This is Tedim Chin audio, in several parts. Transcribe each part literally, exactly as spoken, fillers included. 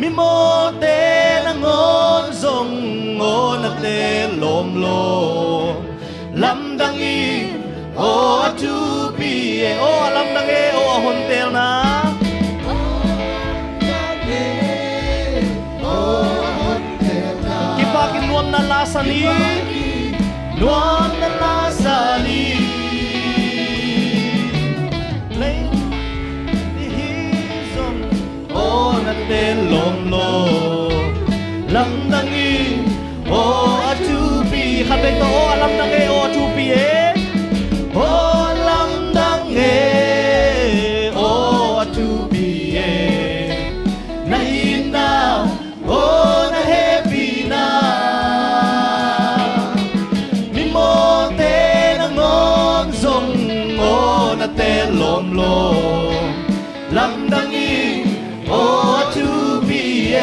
Mimawte nangawn zong aw na teel lawmlawm, lamdang in aw a thupi e. Aw a lamdang e, aw a honteelna. Kipakin nuamna la sa ni. Nuamna la sa ni. Lei hi zong aw na teel lawmlawm, lamdang in aw a thupi. Khat vei tawh, aw a lamdang e, aw a thupi e. Aw a lamdang e, aw a thupi e. Na itna aw na hehpihna. Mimawte nangawn zong aw na teel lawmlawm, lamdang in aw a thupi e.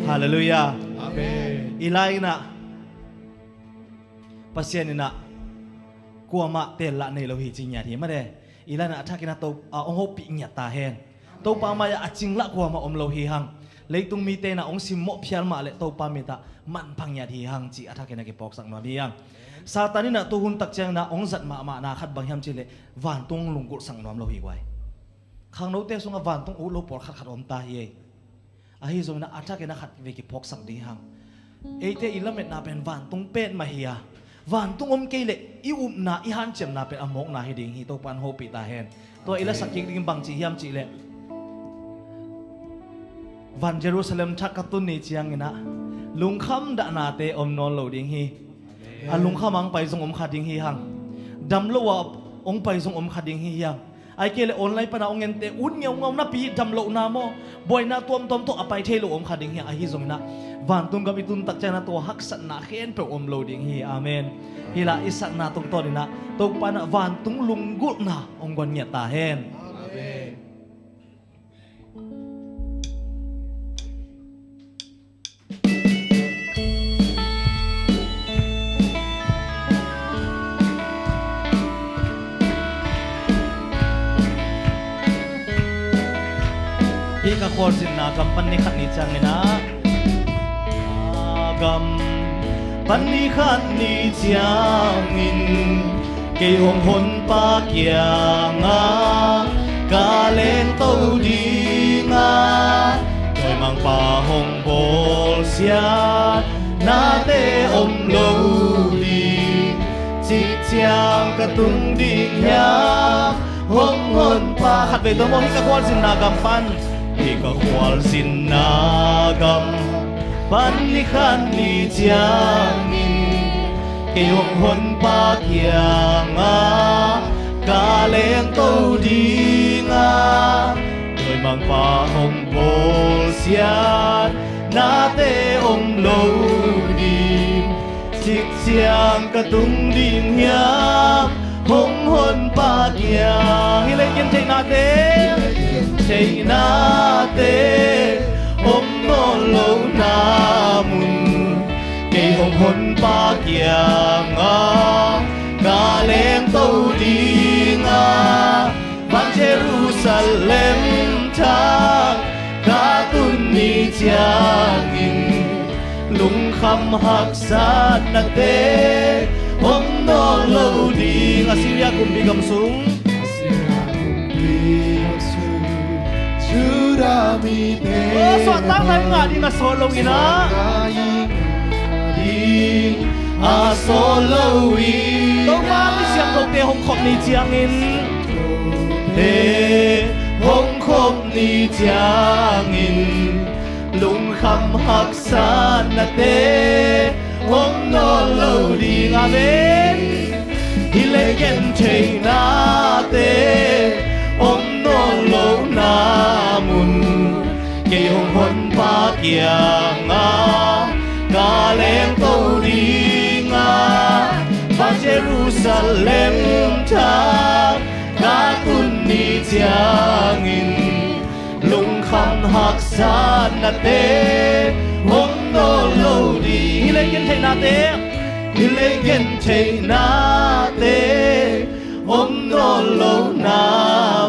Halleluiah. Amen. I lai-in ah Pasian in ah kuamah teel lah nei lo hi ci ngiat hi mah e. I lai-in ah a thakin ah To, a, hong hopih ngiat ta hen. Topa mai-ah a cinglah kuamah om lo hi hang. Leitung mite in ah hong simmawh phial mah leh Topa mit ah manpha ngiat hi hang cih a thakin ah kiphawksak nuam hi hang. Satan in ah tuhun tak ciangin ah hong zat mahmahna khat bang hiam cih leh vantung lunggulhsak nuam lo hi guai. Khangnote sungah vantung ut lo pawlkhat khat om ta hi ei. Ahi zongin ah a thakin ah khat vei kiphawksak ding hang. Eite i lametna pen vantung pet mah hi a, vantung om kei leh i upna, i hanciamna pen a mawkna hi ding hi. Topa in hopih ta hen. Tua i lasak kik ding bang ci hiam cih leh, van Jerusalem thak ka tun ni ciangin ah lungkham dahnate om nawn lo ding hi. A lungkham a hong pai zong om kha ding hi hang. Dam lo a hong pai zong om kha ding hi hang. Ahih kei leh online pan a hong ente ut ngeungau napi dam lohna maw, buaina tuamtuam tawh a pai thei lo om kha ding hi. Ahi zongin ah vantung gam i tun tak ciangin ah tua haksatna khempeuh om lo ding hi. Amen. Hi lah i sakna tungtawnin ah Topa in ah vantung lunggulhna hong guan ngiat ta hen. Amen. Hih ka khualzinna gam pan ni khat ni ciangin ah, gam pan ni khat ni ciangin kei hong honpa kiangah ka lengto ding a, dawimangpa hong bawlsiatnate om lo ding, cik ciang ka tung ding hiam hong honpa? Khat vei tawh maw, hih ka khualzinna gam pan, hih ka khualzinna gam pan ni khat ni ciangin kei hong honpa kiangah ka lengto ding a, dawimangpa hong bawlsiatnate om lo ding, cik ciang ka tung ding hiam hong honpa kiang? Hih lei gentheihnate, gentheihnate om nawn lohna mun, kei hong honpa kiangah ka lengto ding a, van Jerusalem thak ka tun ni ciangin lungkham haksatnate om nawn lo ding. Assyria kumpi gam sung, Assyria kumpi gam sung Judah mite, oh, suahtakna i ngah ding a sawt lo in ah, suahtakna i ngah ding a sawt lo in, Topa misiangthote hong khop ni ciangin, te hong khop ni ciangin lungkham haksatnate om nawn lo ding. Amen. Hih lei gentheihnate om nawn lohna mun, kei hong honpa kiangah ka lengto ding a, van Jerusalem thak ka tun ni ciangin lungkham haksatnate om nawn lo ding. Hih lei gentheihnate, hih lei gentheihnate om nawn lohna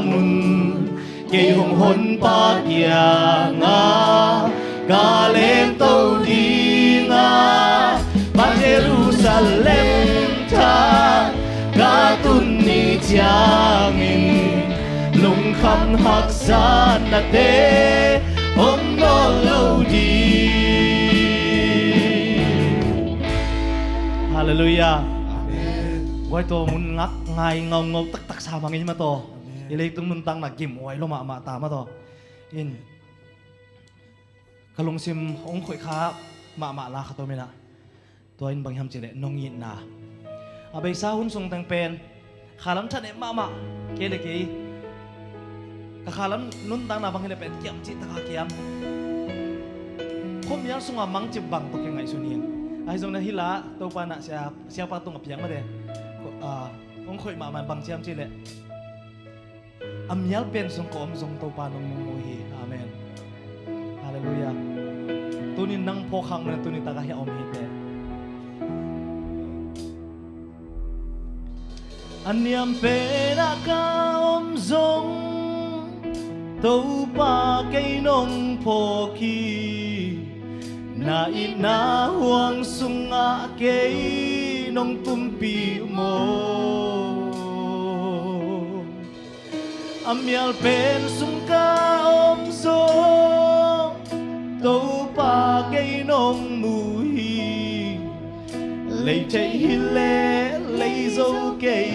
mun, Kei hong honpa kiangah ka lento ding a, Pa Jerusalem thak ka tun ni ciangin lungkham haksatnate om nawn lo ding. Halleluiah. Amen. Guai, tua mun ngak ngai ngaungau taktak sa mah hi mah taw. Amen. I leitung nuntakna gimhuai lua mahmah ta mah taw. In, ka lungsim hong khoih kha mahmah la khat om in ah, tua in bang hiam cih leh nong itna. A beisa hun sung teng pen khalam thanem mahmah, kei le kei ka khalam nuntakna bang hi leh pen kiam cih taka kiam. Khuamial sungah mangcip bang tawh kingaihsun hi. Ahi zongin ah hih la Topa in ah sia, siapa tungah piak mah teh, ah, hong khoih mahmah, bang hiam cih leh a mial pen sung ka om zong Topa nong mu hi. Amen. Halleluiah. Tuni-in nang phawk hang manin tuni takah hiah om hi teh. A niam pen ah ka om zong Topa kei nong phawk hi. Na itna huang sungah kei nong tunpih maw. A mial pen sung ka om zong Topa kei nong mu hi. Lei theih hi leh lei zo kei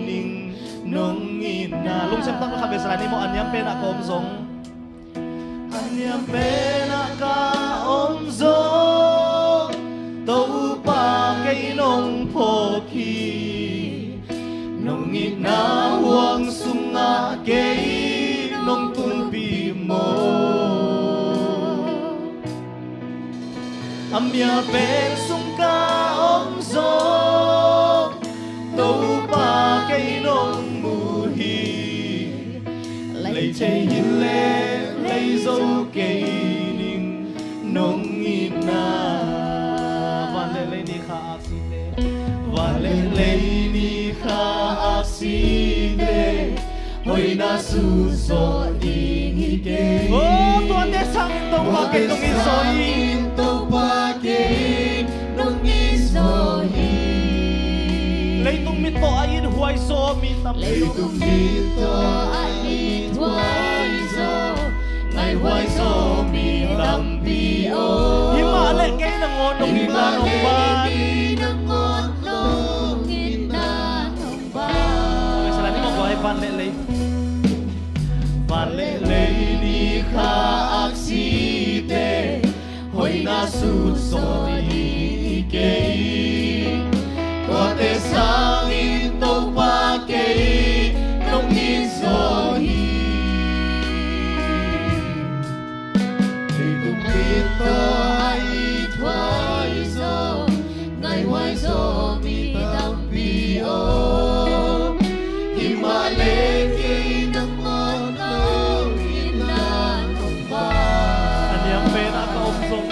ning nong itna. Lungsim tak lo khat bek sa lai ni maw. A niam pen ah ka om zong, a niam pen ah ka om zong Topa kei nong phawk hi. Nong itna huang sungah kei nong tunpih maw. A mial pen sung ka om zong Topa kei nong mu hi. Lei thei hi leh lei zo kei ning nong itna. Van le lei ni kha aksite, van le lei ni kha aksite, hoihna sut zawh ding hi kei. Oh, tuate sangin Topa kei nong it zaw hi. Tuate sangin Topa kei nong it zaw hi. Leitung mit tawh a ithuai zaw mi tampi om. Leitung mit tawh a ithuai zaw, ngaihhuai zaw mi tampi om. Himahleh kei nangawn nong itna nong ban. Himahleh kei nangawn nong itna nong ban. Van le lei, van le lei ni kha aksite, hoihna sut zawh ding hi kei. Tuate sangin Topa kei nong it zaw hi. Leitung mit tawh a ithuai zaw, ngaihhuai zaw mi tampi om. Himahleh kei nangawn nong itna nong ban. A niam pen ah ka om zong,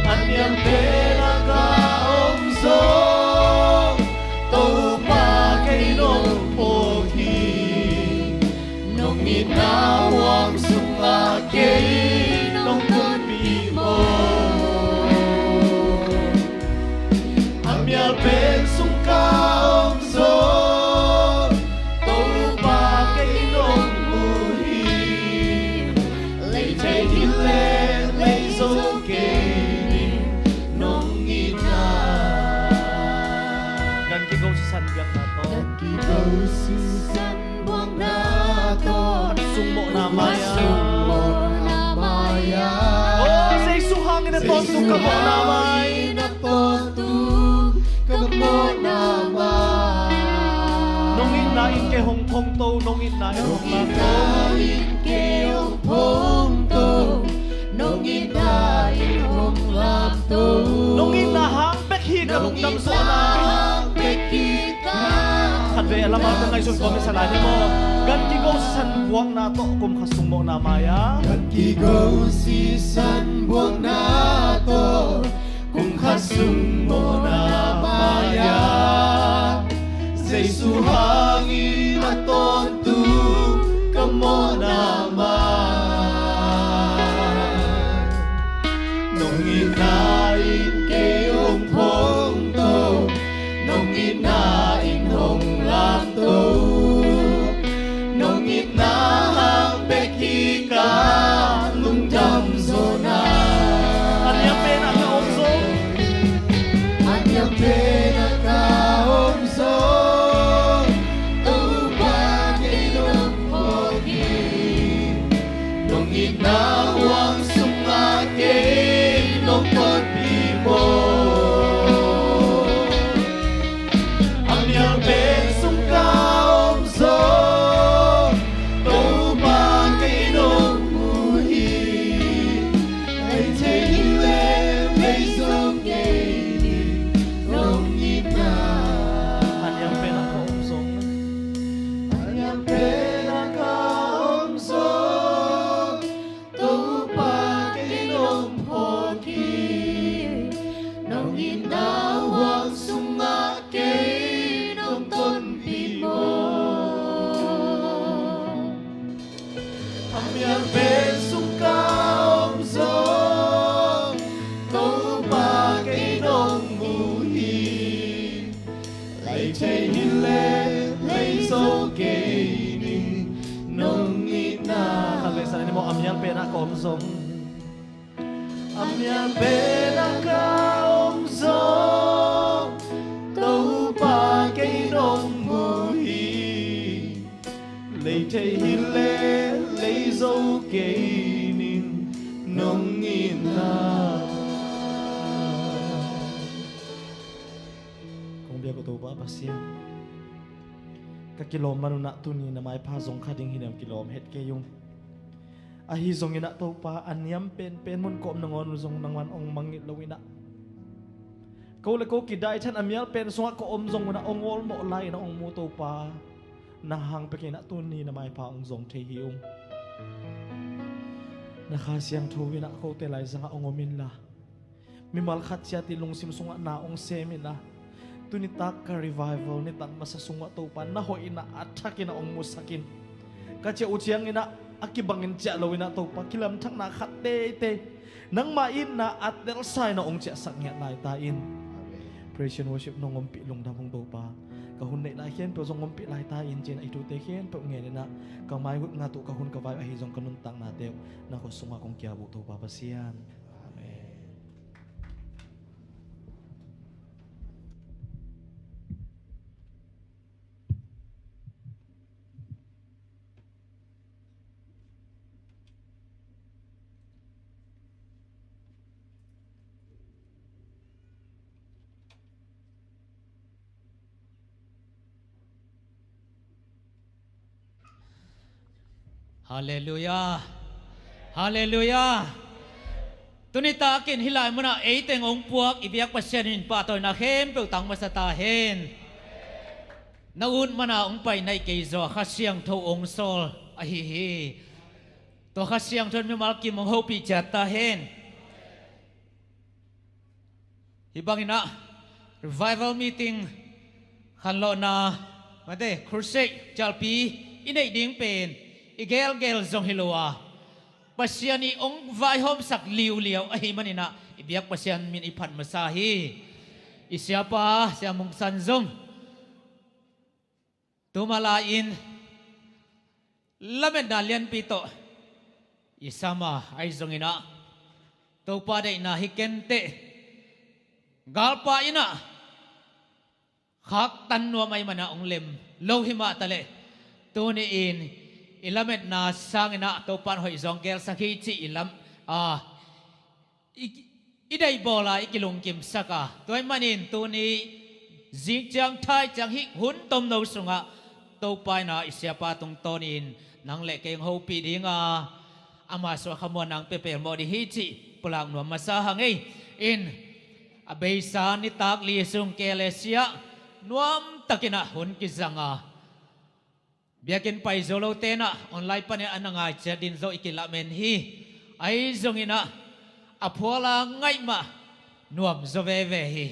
a niam pen ah ka om zong Topa kei nong phawk hi. Nong itna huang sungah kei nong tunpih maw. A mial pen sung ka om zong Topa kei nong mu hi. Lei thei hi leh lei zo kei ning nong itna. Gan kigo sisan buakna tawh. Gan kigo sisan buakna tawh. Sungmawhna mai-ah. Sungmawhna mai-ah. Oh, Jesu hangin a tawntung ka mawhna mai. Jesu hangin a tawntung ka mawhna mai. Nong itna in kei hong phongto, nong itna in hong lamto. Nong itna in kei hong phongto, nong itna in hong lamto. Nong itna hang bek hi ka lungdam zawhna. Nong itna hang bek hi ka lungdam zawhna. Khatvei a lamah ka ngaihsun kawm i sa lai ni maw. Gan kigo sisan buakna tawh kum khat sungmawhna mai-ah. Gan kigo sisan buakna tawh kum khat sungmawhna mai-ah. Jesu hangin a tawntung ka maw Pen a ka om zong, a mial pen a ka om zong, Topa kei nong mu hi. Lei thei hi le lei zo kei ning nong itna. Kong biak uh Topa Pasian, ka kilawm man unah tuni na maipha zong kha ding hi nem kilawm het kei ung. Ahi zongin ah Topa, a niam penpen mun ka om nangawn uh zong nangman ong mangngilh lo inah, ko le ko kidaithan a mial pen sungah ka om zong unah ong awlmawh lai inah ong mu Topa, na hang pek inah tuni na maipha ong zong thei hi ung. Na Kha Siangtho inah kote lai zangah ong om inla, mimal khat ciat i lungsim sungah na ong sem inah, tuni tak ka revival nitak masa sungah Topa na hoih inah a thak inah ong musak in. Ka ciah uh ciang inah a kibangin ciah lo inah Topa, kilamthakna khat teitei nangmah itna a telsa inah ong ciahsak ngiat lai ta in. Amen. Praise and worship nong ompih lungdam ung Topa. Ka hun neih lai khempeuh zong ompih lai ta in, ci-in a i thute khempeuh ngen inah ka mai uh ngat uh, ka hun ka vai uh ahi zong ka nuntaknate uh na khut sungah kong kiap uh Topa Pasian. Amen. Halleluiah. Halleluiah. Tuni takin hih lai munah eiteng ong puak i biak Pasian in pahtawina khempeuh tang masa ta hen. Na ut mana ong pai naih kei zaw Kha Siangtho ong sawl ahi hi. Tua Kha Siangtho in mimal kim ong hopih ciat ta hen. Hih bangin ah revival meeting, khanlawhna, mate, crusade, cialpi i neih ding pen i gelgel zong hi lo a, Pasian i ong vaihawmsak liuliau ahi manin ah i biak Pasian min i phat masa hi. I siapa Sia Mung San zong tuma lai-in lametna lianpi tawh i sam a, ahi zongin ah Topa deihna hi kenteh, galpa in ah khaktan nuam ahi mana ong lem lo hi mah taleh, tuni-in i lametna sangin ah Topa in hoih zong gelsak hi cih i lam, a, i, i deihbawl a i kilungkimsak a, tua ahih manin tuni zing ciang thai ciang hih hun tomno sungah Topa in ah i siapa tungtawnin nang le kei ong hopih ding a, ama suah khamuan nang pia pelmawh ding hi cih pulak nuam masa hang ei. In, a beisa nitak li sung K L S C ah nuamtakin ah hun kizang a, biakinn pai zo lote in ah online panin a na ngai ciat ding zong i kilamen hi. Ahi zongin ah a phual a ngaih mah nuam zaw veve hi.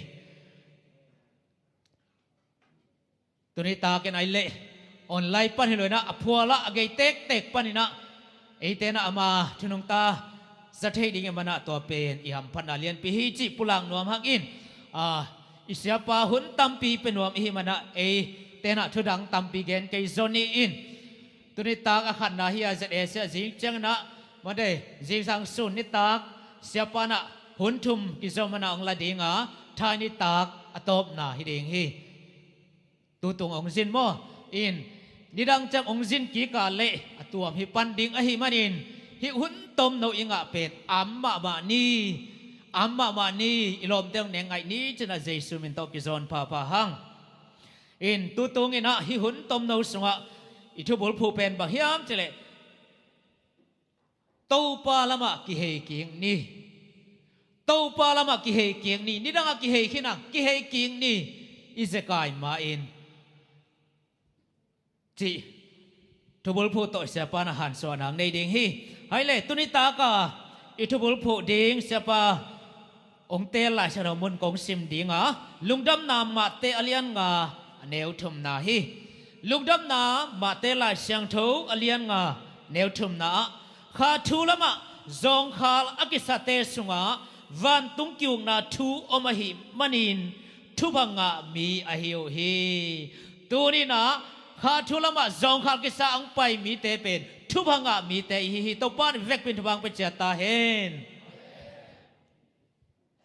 Tuni takin ahih leh online pan hi lo in ah a phual ah a gei tektek panin ah eite in ah ama thu nungta za thei ding i hih mana tua pen i hamphatna lianpi hi cih pulak nuam hang in, a, i siapa hun tampi pia nuam i hih mana eite in ah thudang tampi gen kei zaw ni in. Tuni tak a khatna hi a, Z S C ah zing ciangin ah, mate, zingsang sun nitak siapa in ah hun thum kizom mana ong la ding a, thai nitak a tawpna hi ding hi. Tutung ong zin maw? In, nidang ciang ong zin kik a leh a tuam hi pan ding ahih manin hih hun tomno i ngah pen am mahmah ni, am mahmah ni, i lawmte ong neng ngaih ni ci-in ah Jesu min tawh kizawn phapha hang. In, tutung in ah hih hun tomno sungah i thubulphuh pen bang hiam cih leh, Topa lamah kihei kik ni. Topa lamah kihei kik ni. Nidangah kihei khin a, kihei kik ni. I zekai ma-in cih thubulphuh tawh siapa in ah hansuahna nei ding hi. Hai le, tuni taka i thubulphuh ding siapa ong teel Lai Siangtho mun kong sim ding a, Lungdamna Mate a lian nga a neu thumna hi. Lungdamna Mate Lai Siangtho a lian nga neu thumna ah, kha thu lamah zawngkhal a kisate sungah vantung ki-ukna thu om ahih manin thupha ngah mi ahi uh hi. Tuni in ah kha thu lamah zawngkhal kisa ong pai mite pen thupha ngah mite i hi hi. Topa in vekpi in thupha hong pia ciat ta hen.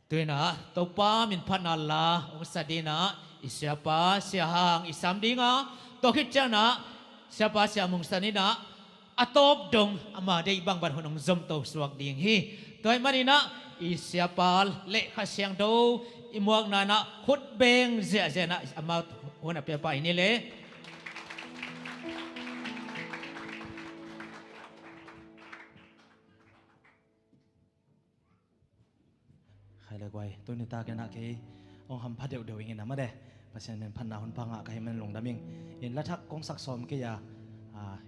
Tu-in ah Topa min phatna la hong sa dingin ah i siapa Sia Hang i sam ding a, tua khit ciangin ah siapa Sia Mung San in ah a tawp dong ama deih bang bang hun hong zom to suak ding hi. Tua ahih manin ah i siapa le Kha Siangtho i muakna in ah khut beng ziahziah in ah amau hun a piapa hi ni le. Khai le guai, tuni takin ah kei hong hampha deuhdeuh ing in a, mate, Pasian min phatna hun pha ngah ka hih manin lungdam ing. In la thak kong sak sawm kei a, a,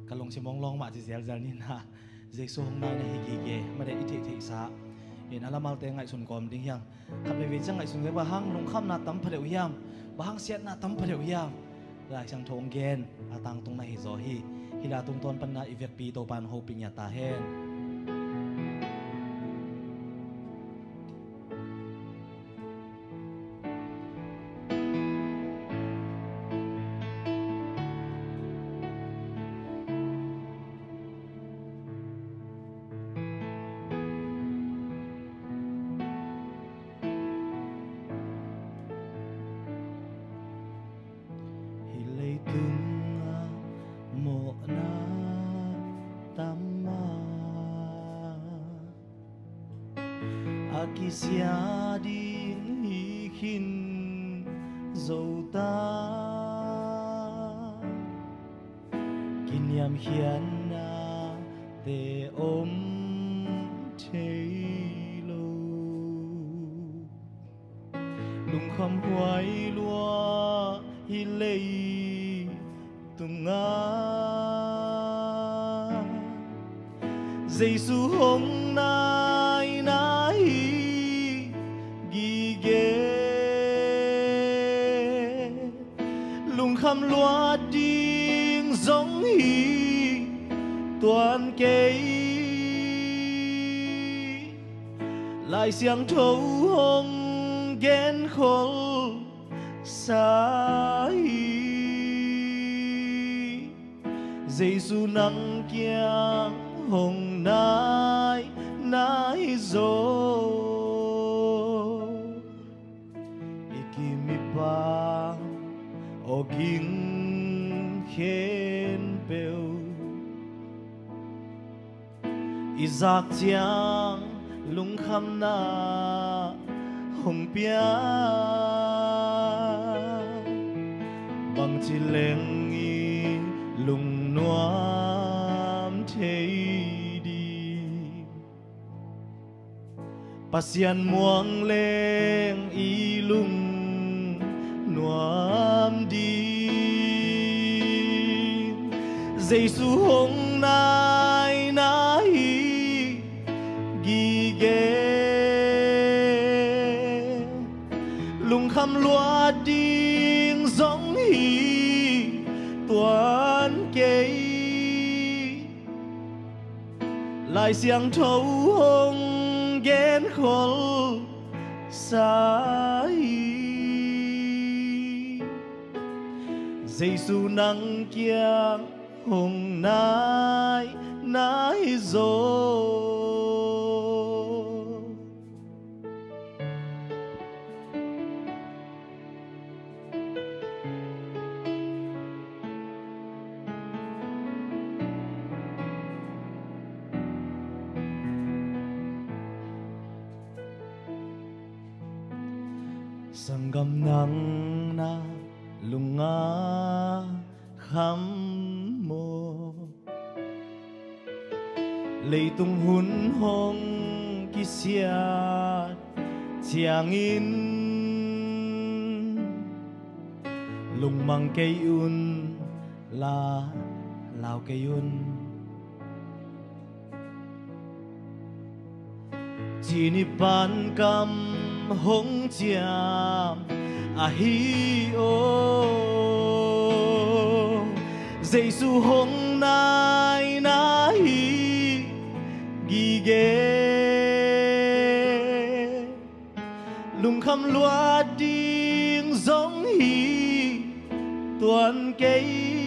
ka lungsim hong lawng mah ci zelzel ni in ah, Jesu hong nai na hi gige, mate, i theihtheihsa. In a lamalte ngaihsun kawm ding hi hang. Khat veivei ciang ngaihsun kei, bang hang lungkhamna tam pha deuh hiam, bang hang siatna tam pha deuh hiam. Lai Siangtho hong gen a tangtung na hi zaw hi. Hih la tungtawn panin ah i vekpi Topa in hong hopih ngiat ta hen. Hih leitungah mawhna tam a, a kisia ding hi khin zo ta. Kiniamkhiatnate om thei lo, lungkhamhuai lua hih leitungah, Jesu hong nai na hi gige. Lungkham luat ding zong hi tuan kei. Lai Siangtho hong genkholsa hi, Jesu nang kiang hong nai na hi zaw. I kim i pang awging khempeuh i zak ciang lungkhamna hong pia. Bangci leng i lungnuam thei ding, Pasian muang leng i lungnuam ding. Jesu hong nai na hi gige. Lungkham luat ding zong hi tuan kei. Lai Siangtho hong genkholsa hi, Jesu nang kiang hong nai na hi zaw. Sanggam, nang na lung a kham maw? Leitung hun hong kisiat ciangin lungmang kei un la, lau kei un. Cin i pan kam hong ciam ahi aw, Jesu hong nai na hi gige. Lungkham luat ding zong hi tuan kei.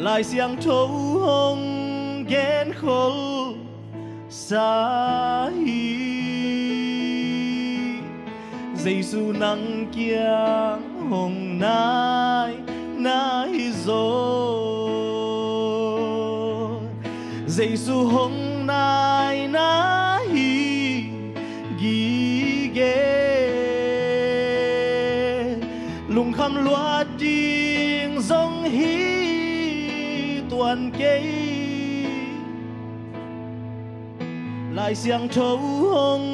Lai Siangtho hong genkhol sa hi. Jesu nang kiang hong nai na hi zaw. Jesu hong nai na hi gige. Lungkham luat ding zong hi tuan kei. Lai Siangtho hong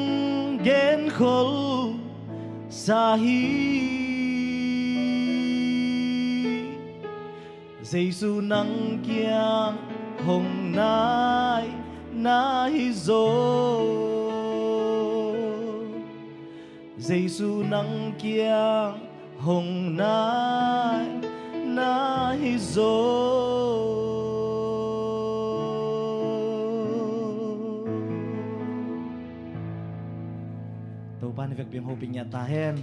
genkhol sa hi. Jesu nang kiang hong nai na hi zaw. Jesu nang kiang hong nai na hi zaw. Topa in vekpi hong hopih ngiat ta hen.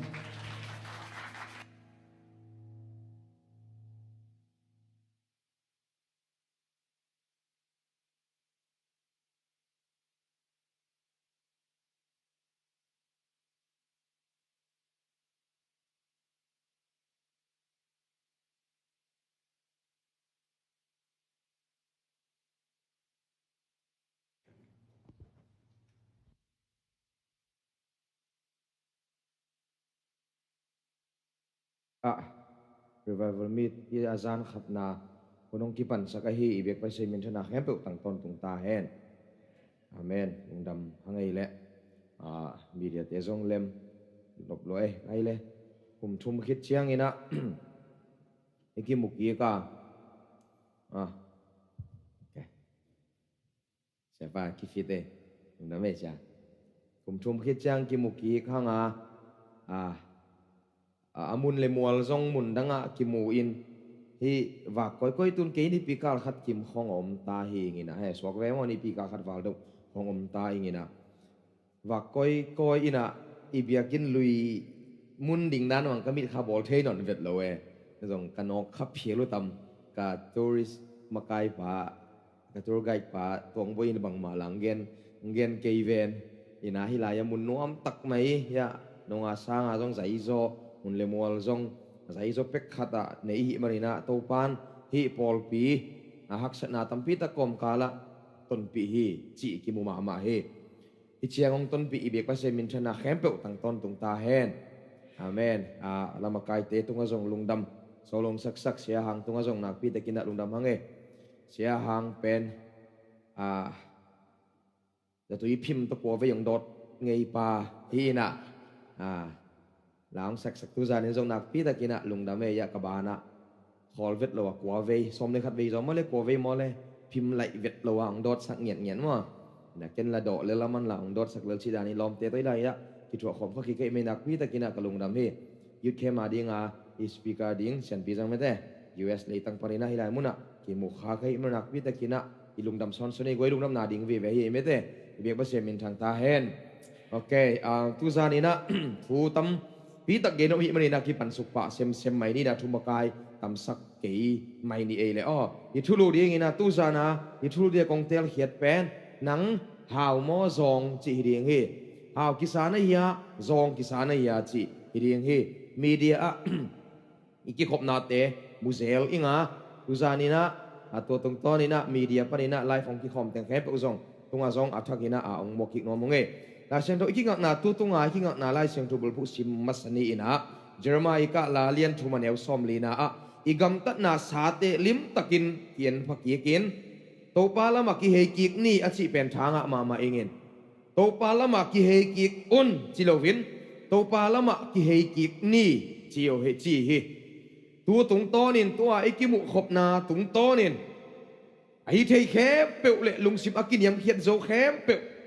Ah, Revival Meet i a zan khatna hun hong kipansak ahi i biak Pasian minthanna khempeuh tang tawntung ta hen. Amen. Lungdam hang ei leh, ah, media te zong lem nop lo ei, ei leh kum thum khit ciangin ah i kimu kik a. Ah, okay. Siapa kifit eh. Lungdam ei sia. Kum thum khit ciang kimu kik hang a, ah, a, a mun le mual zong mun dangah kimu in, hih vak kawikawi tun kei nipi kal khat kim khong a om ta hi ing in ah, he suak ve maw, nipi kal khat val deuh khong om ta ing in ah. Vak kawikawi in ah i biakinn lui mun ding dan bang ka mit kha bawl thei nawn vet lo e. Zong ka nawk kha phial uh tam, ka tourist makaipa, ka tour guide pa Tuang Bawi in bangmah la hong gen, hong gen kei ven. Ina hih lai-ah mun nuam tak mai hiah, nunga sanga zong zaizaw, mun le mual zong zaizaw pek khatah nei ihih maninah Topan hih pawlpi a haksatna tampi tak kawmkalah tonpih hi cih kimu mahmah hi. Hih ciang hong tonpih i biak Pasian minthanna khempeuh tang tawntung ta hen. Amen. A, lamakaite tungah zong lungdam, Solong saksak Sia Hang tungah zong nakpi takinah lungdam hang e. Sia Hang pen, a, zatui phim tawh kua vei hong dawt ngeipa hi inah, a, la hong saksak tu zanin zong nakpi takinah lungdam e. Iah ka banah khawl vet lo a kua vei, sawm le khat vei zaw maw le kua vei maw le phim laih vet lo a hong dawtsak ngiatngiat maw. Na ken la dawh lel a man la hong dawtsak lel cih danin lawmte tawh i lai-ah kithuah khawm kha kik ei mei nakpi takinah ka lungdam hi. Youth camp a dinga i speaker ding Sianpi Zang Mete, U S leitang paninah hih lai munah kimu kha ka hih munah nakpi takinah i lungdam sawnsawn hi. Guai lungdamna ding vive hi ei mete, i biak Pasian minthang ta hen. Ok, ah, tu zaninah thu tampi tak gen om hih maninah kipansuk pah semsem mai ninah thumakai tamsak kei mai ni ei le aw. I thulu dinginah tu zana i thulu dia kong telkhiat pen nang hau maw zawng cih hi ding hi. Hau kisa na hia, zawng kisa na hia cih hi ding hi. Media ah i kikhopnate muzel inga, tu zaninah, a tua tungtawninah media paninah live hong kikhawm teng khempeuh zong tunga zong a thakinah a hong muak kik nuam ung ei. Lai Siangtho i kingakna tu tunga i kingakna Lai Siangtho bulphuh sim masa ni inah Jeremiah i kah la lian thum a neu sawm lina ah i gamtatna sate limtakin ki-en pha kikin Topa lamah kihei kik ni a cih pen thangah mahmah ingin. Topa lamah kihei kik un ci loin Topa lamah kihei kik ni ci uh hi, ci hi. Tu tungtawnin tua i kimuhkhopna tungtawnin ahi thei khempeuh le lungsim a kiniamkhiat zo khempeuh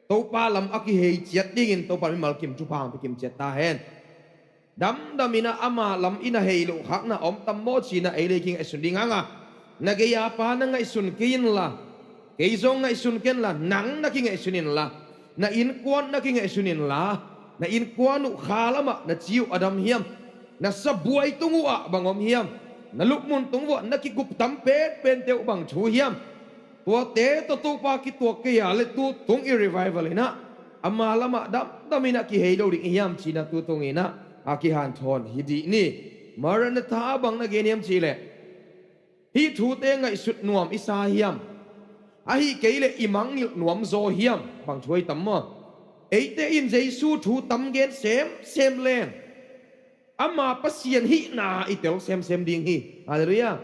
Topa lam a kihei ciat dingin Topa mimal kim thupha hong pia kim ciat ta hen. Damdaminah ama lam in a hei loh khakna a om tam maw cinah ei le kingaihsun ding hanga, na gei-a pa na ngaihsun kei inla, kei zong ngaihsun kenla, nang na kingaihsun inla, na innkuan na kingaihsun inla, na innkuan uh kha lamah na ci uh a dam hiam? Na sabuai tung uhah bang om hiam? Na lupmun tung vuah na kigup tam penpente uh bang thu hiam? Tuate tawh Topa kituak kei a le tu tung i revival in ah ama lamah damdam in ah kihei lo ding i hiam ci-in ah tu tung in ah a kihanthawn hi dih ni. Maranatha a bang na gen hiam cih leh, hih thute ngaihsut nuam i sa hiam? Ahih kei leh i mangngilh nuam zaw hiam? Bang thu ahi tam maw? Eite in Jesu thu tam gen semsem leng ama Pasian hihna i tel semsem ding hi. Halleluiah.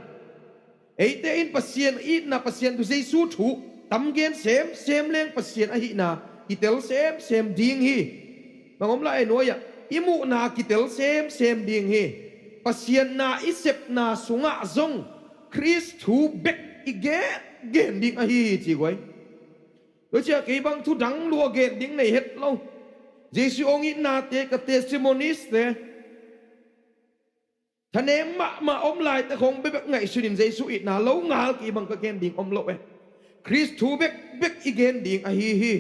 Eite in Pasian itna, Pasian thu, Jesu thu tam gen semsem leng Pasian ahihna i tel semsem ding hi. Bang om lai a nuai-ah i muhna kitel semsem ding hi. Pasian na i sepna sungah zong Khrist thu bek i gen gen ding ahi hi ci guai. Tua ciah kei bang thu dang lua gen ding nei het lo. Jesu hong itnate, ka testimonies te, thanem mahmah om laitak hong bekbek ngaihsun in Jesu itna lo ngal kei bang ka gen ding om lo e. Khrist thu bekbek i gen ding ahi hi.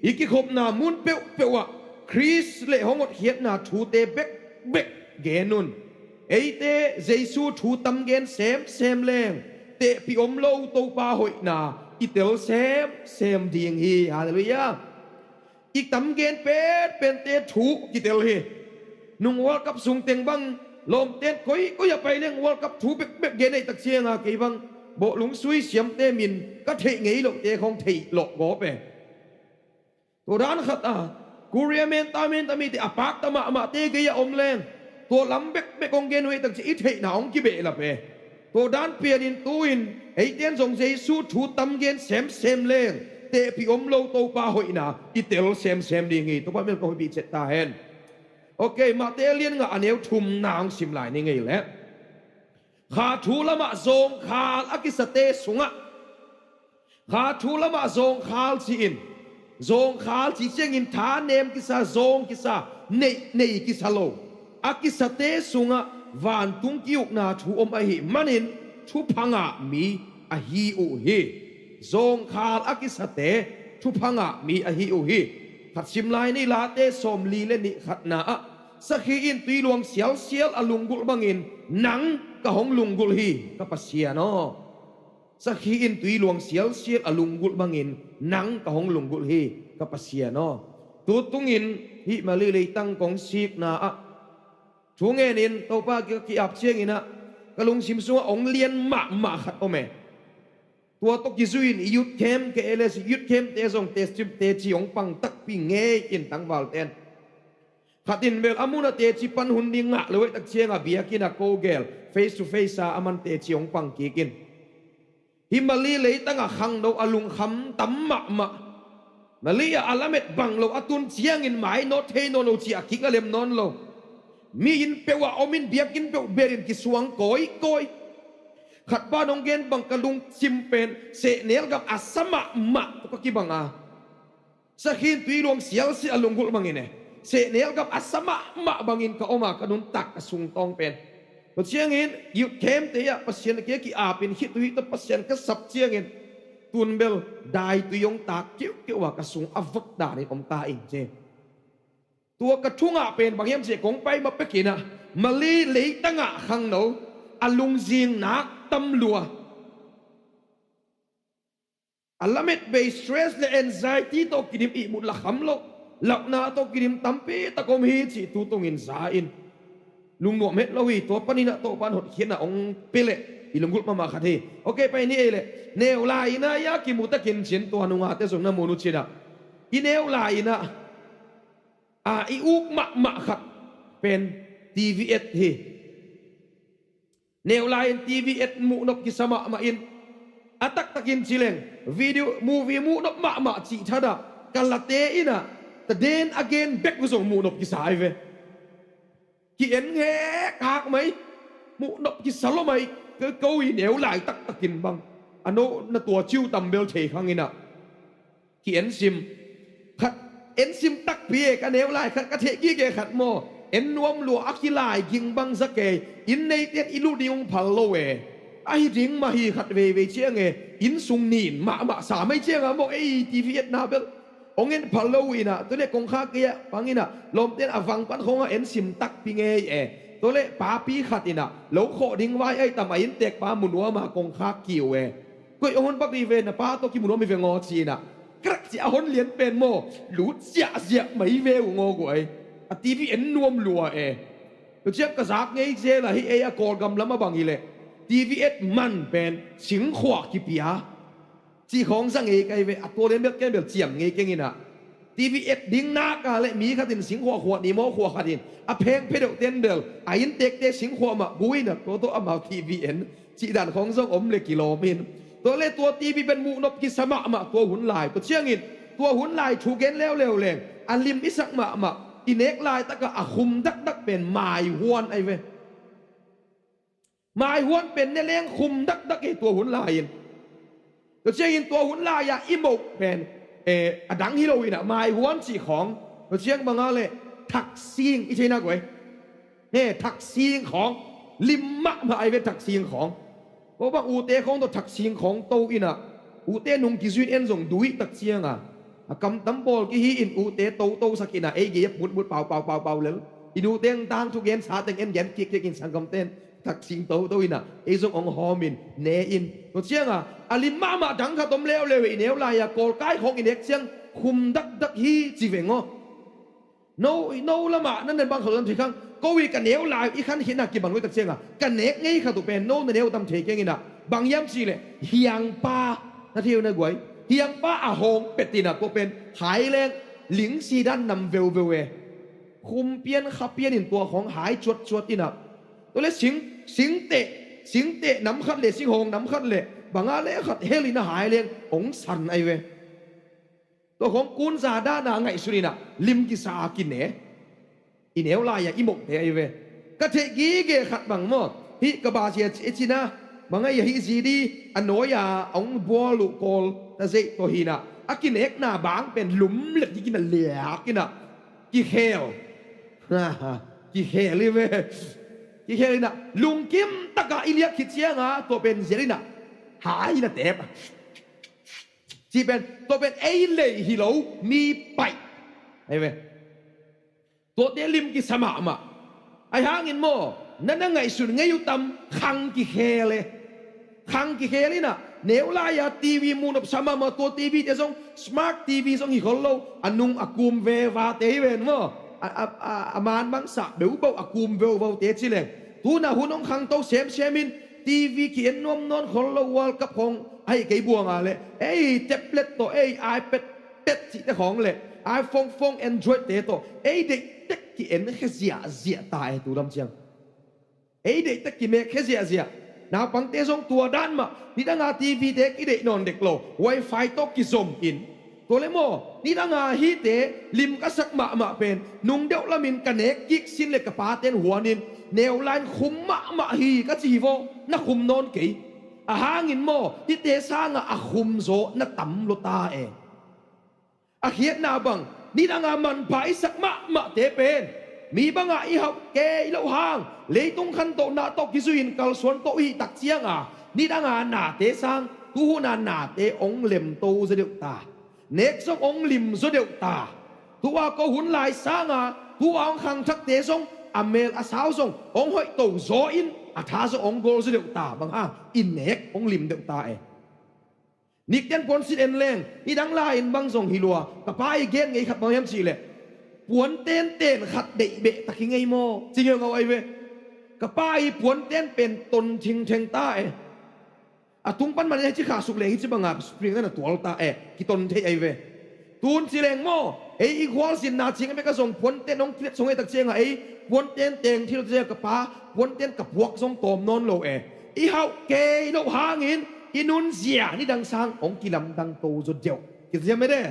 I kikhopna mun peuhpeuh ah Khrist le hong hotkhiatna thute bekbek gen un. Eite Jesu thu tam gen semsem leng tehpih om lo Topa hoihna i tel semsem ding hi. Halleluiah. I tam gen penpente thu kitel hi. Nung World Cup sung teng bang lawmten koi koi a pai leng World Cup thu bekbek gen ahih tak cianga kei bang bawhlung sui siamte min ka theih ngei lohte khong theih lawh gawp e. Tua dan khat a Korea menta menta mite a pakta mahmahte gei a om leng tua lam bekbek hong gen uh ahih tak ciah i theihna hong kibehlap e. Tua dan pianin tu-in eiten zong Jesu thu tam gen semsem leng tehpih om lo Topa hoihna i tel semsem ding hi. Topa min ka hoihpih ciat ta hen. Ok, Mate lian nga a neu thumna hong sim lai ni ngei leh. Kha thu lamah zawngkhal a kisate sungah, kha thu lamah zawngkhal ci-in, zawngkhal cih ciangin thanem kisa, zawng kisa, neih, nei kisa lo a kisate sungah vantung ki-ukna thu om ahih manin thupha ngah mi ahi uh hi. Zawngkhal a kisate thupha ngah mi ahi uh hi. Khat sim lai ni, Late sawmli le nih khatna ah, sakhi in tui luang sialsial a lunggulh bangin nang ka hong lunggulh hi, ka Pasian aw. Sakhi in tui luang sialsial a lunggulh bangin nang ka hong lunggulh hi, ka Pasian aw. Tu tungin hih Malay leitang kong sikna ah thu ngenin Topa ki, ki-ap ciangin ah ka lungsim sungah hong lian mahmah khat om e. Tua tawh kizui-in youth camp, K L S youth camp te zong teci, teci hong pang takpi ngei in tangvalten. Khat in bel a mun a teci pan hun ding ngah lo ahih tak cianga biakinn ah ko gel face to face a aman teci hong pang kik in. Hih Malay leitangah khangno a lungkham tam mahmah. Malay ah a lamet bang lo a tun ciangin mai nawt thei nawn lo ci-a kik a lem nawn lo. Mi inn peuh ah om in biakinn peuh belin kisuang kawikawi. Khat pa nong gen bang ka lungsim pen sehnel gam a sa mahmah tawh ka kibang a. Sakhi in tui luang sialsial a lunggulh bangin e, sehnel gam a sa mahmah bangin ka om a, ka nuntak ka sungtawng pen. Tua ciangin youth camp te ah Pasian a kia ki-apin khit uh hi tawh Pasian ka sap ciangin tun bel daitui hong tak kiukiu a ka sung a vot danin om ta ing ci. Tua ka thu ngah pen bang hiam cih leh kong pai ma pekin ah Malay leitangah khangno a lungzing nak tam lua. A lamet bei stress le anxiety tawh kidim ihmut la kham loh, launa tawh kidim tampi tak om hi cih tu tungin za in. Lungnuam het lo hi, tua panin ah Topa in hotkhiatna hong pia leh i lunggulh mahmah khat hi. Ok, pai ni ei leh. Neu lai-in ah i a kimu takin cin tua nungate zong na mu uh cin ah. I neu lai-in ah, a, i uk mahmah khat pen T V et hi. Neu lai-in T V et muhnop kisa mahmah in, a taktakin ci leng video, movie muhnop mahmah cih thadah ka late in ah, ta den a gen bek uh zong muhnop kisa hi ve. Ki-en ngek hak mai, muhnop kisa lo mai, ka ko i neu lai taktakin bang a no na tua ciu tambel thei khang in ah. Ki-en sim. Khat en sim takpi e, ka neu lai khat ka theh kik e khat maw. En nuam lua a kilai ging bang za kei. Inn neite in i lut ding hong phal lo e. Ahi ding mah hi khat veivei ciang e. Inn sung nin mahmah sa mai ciang a maw ei T V etna bel. Hong en phal lo uh in ah. Tua leh kongkhak kei ah pang in ah. Lawmte in a vang pan khawng ah en sim takpi ngei e. Tua leh papi khat in ah lo khawh ding vai ahi tam a inntek pa mu nuam a kongkhak kiu e. Koih hong hon pak dih ve, na pa tawh kimu nuam hi veng aw ci in ah. Krak ci a hon lian pen maw, lut ziahziah mai ve uh ngaw guai. A TV en nuam lua e. Tua ciang ka zak ngei zel a, hih ei a Kawlgam lam a bang hileh TV et man pen singkhuah kipia cih khawng za ngei kai ve. A tua lian bel ken bel ciam ngei keng in ah. TV et ding nak a leh mi khat in singkhuah khuah ni maw, khuah khat in a pheng phe deuh ten bel a inntekte singkhuah mah bu in ah tua tawh amau TV en cih dan khawng zong om leh kilawm in. Tua leh tua TV pen muhnop kisa mahmah tua hun lai. Tua ciangin tua hun lai thu gen leuleu leng a lim i sak mahmah, i nek laitak a a khum dakdak pen maihuan ahi ve. Maihuan pen ne leng khum dakdak hi tua hun lai-in. Tua ciangin tua hun lai-a i moh pen, eh, a dang hi lo in ah, maihuan cih khawng. Tua ciang bang a leh thaksing i theihna guai. He, thaksing khawng lim mahmah ahi ve, thaksing khawng. Tua bang ute khawng tawh thaksing khawng to in ah, ute nung kizui in en zong duih tak ciang a, a kam tam bawl kihi in ute toto sak in ah, ei gei a putmut pau pau pau pau lel. I nute tang thugen sa teng en gen kik kik in sanggamten thaksing toto in ah, ei zong hong hawm in ne in. Tua ciang a, a lim mahmah dang khat om leuleu e, i neu lai-a kawlkai khawng i nek ciang khum dakdak hi ci veng aw. No, no lamah nan den bang khawh lam ci khang, ko i ka neu lai i khan khitna kibang lo tak ciang a, ka nek ngei khat uh pen no na neu tam thei keng in ah, bang hiam cih leh hiangpa, na thei uh na guai. Hiangpa a hawng pet in ah, tua pen hai leng lingsi dan nam veuveu e. Khum pian kha pian in tua khawng hai cuatcuat in ah. Tua leh sing, singteh, singteh nam khat leh singhawng nam khat leh bang a leh khat hel in ah hai leng hong san ahi ve. Tua khawng kunza dan a ngaihsun in ah lim kisa a kine. I neu lai-a i mohte ahi ve. Ka theih gige khat bang maw, hih ka bazia ci, ci na, bang a hih zi di, a nawi-a hong bual uh kawl ta zeih tawh hi in ah, a kinekna bang pen lum let kik in ah, liak in ah, kikhel. Kikhel hi ve. Kikhel in ah lungkim tak a i liak khit ciang a, tua pen zial in ah hai in ah tep. Cih pen, tua pen ei lei hi lo, mi paih ahi ve. Tuate lim kisa mahmah. Ahi hangin maw, na na ngaihsun ngei uh tam, khang kikhel e. Khang kikhel in ah, neu lai-a TV muhnop sa mahmah, tua TV te zong smart TV zong hi khol lo, a nung a kum veva te hi ven maw. A, a, a, a man bang sah beubau a kum veuvau te ci leng. Tu in ah hun hong khangto semsem in, TV ki-en nuam nawn khol lo, World Cup khawng ahi kei buang a leh, ei tablet tawh, ei iPad tet cihte khawng leh iPhone, phone Android te tawh ei deihtek ki-en khia ziahziah ta e, tu lam ciang. Ei deihtek kimek khia ziahziah. Naupangte zong tua dan mah, nidang a TV te kideih nawn dek lo, wifi tawh kizom in. Tua leh maw, nidang a hihte lim ka sak mahmah pen nung deuh lamin ka nek kik sin leh ka paten huan in, neu lai-in khum mahmah hi ka ci hi vaw, na khum nawn kei. Ahi hangin maw, hihte sangah a khum zaw na tam lua ta e. A khiatna bang, nidang a manpha i sak mahmahte pen mi bangah i hauh kei loh hang, leitung khantohna tawh kizui-in kalsuan tawh i hih tak ciang a, nidang a nate sang, tu hun a nate hong lemto zaw deuh ta. Nek zong hong lim zaw deuh ta. Tu-a ko hun lai sang a, tu-a hong khangthakte zong a mel a sau zong hong hoihto zaw in, a tha zong hong gol zaw deuh ta. Bang hang, i nek hong lim deuh ta e. Nikten puansilh en leng, nidang lai-in bang zong hi lua. Ka pa i gen ngei khat bang hiam cih leh, puanten ten khat deih beh tak hi ngei maw, ci ngeungau ahi ve. Ka pa i puanten pen ton thingtheng ta e. A tung pan man in hici khahsuk leng hici banga spring na na tual ta e, kiton thei ahi ve. Tun ci leng maw, ei i khualzinna ciang a bek a zong puanten hong kiletsong ei tak ciangah ei puanten teng thil ciang ka pa, puanten ka puak zong tawm nawn lo e. I hauh kei loh hangin i nunzia nidang sang hong kilamdang to zaw deuh. Kizia mede.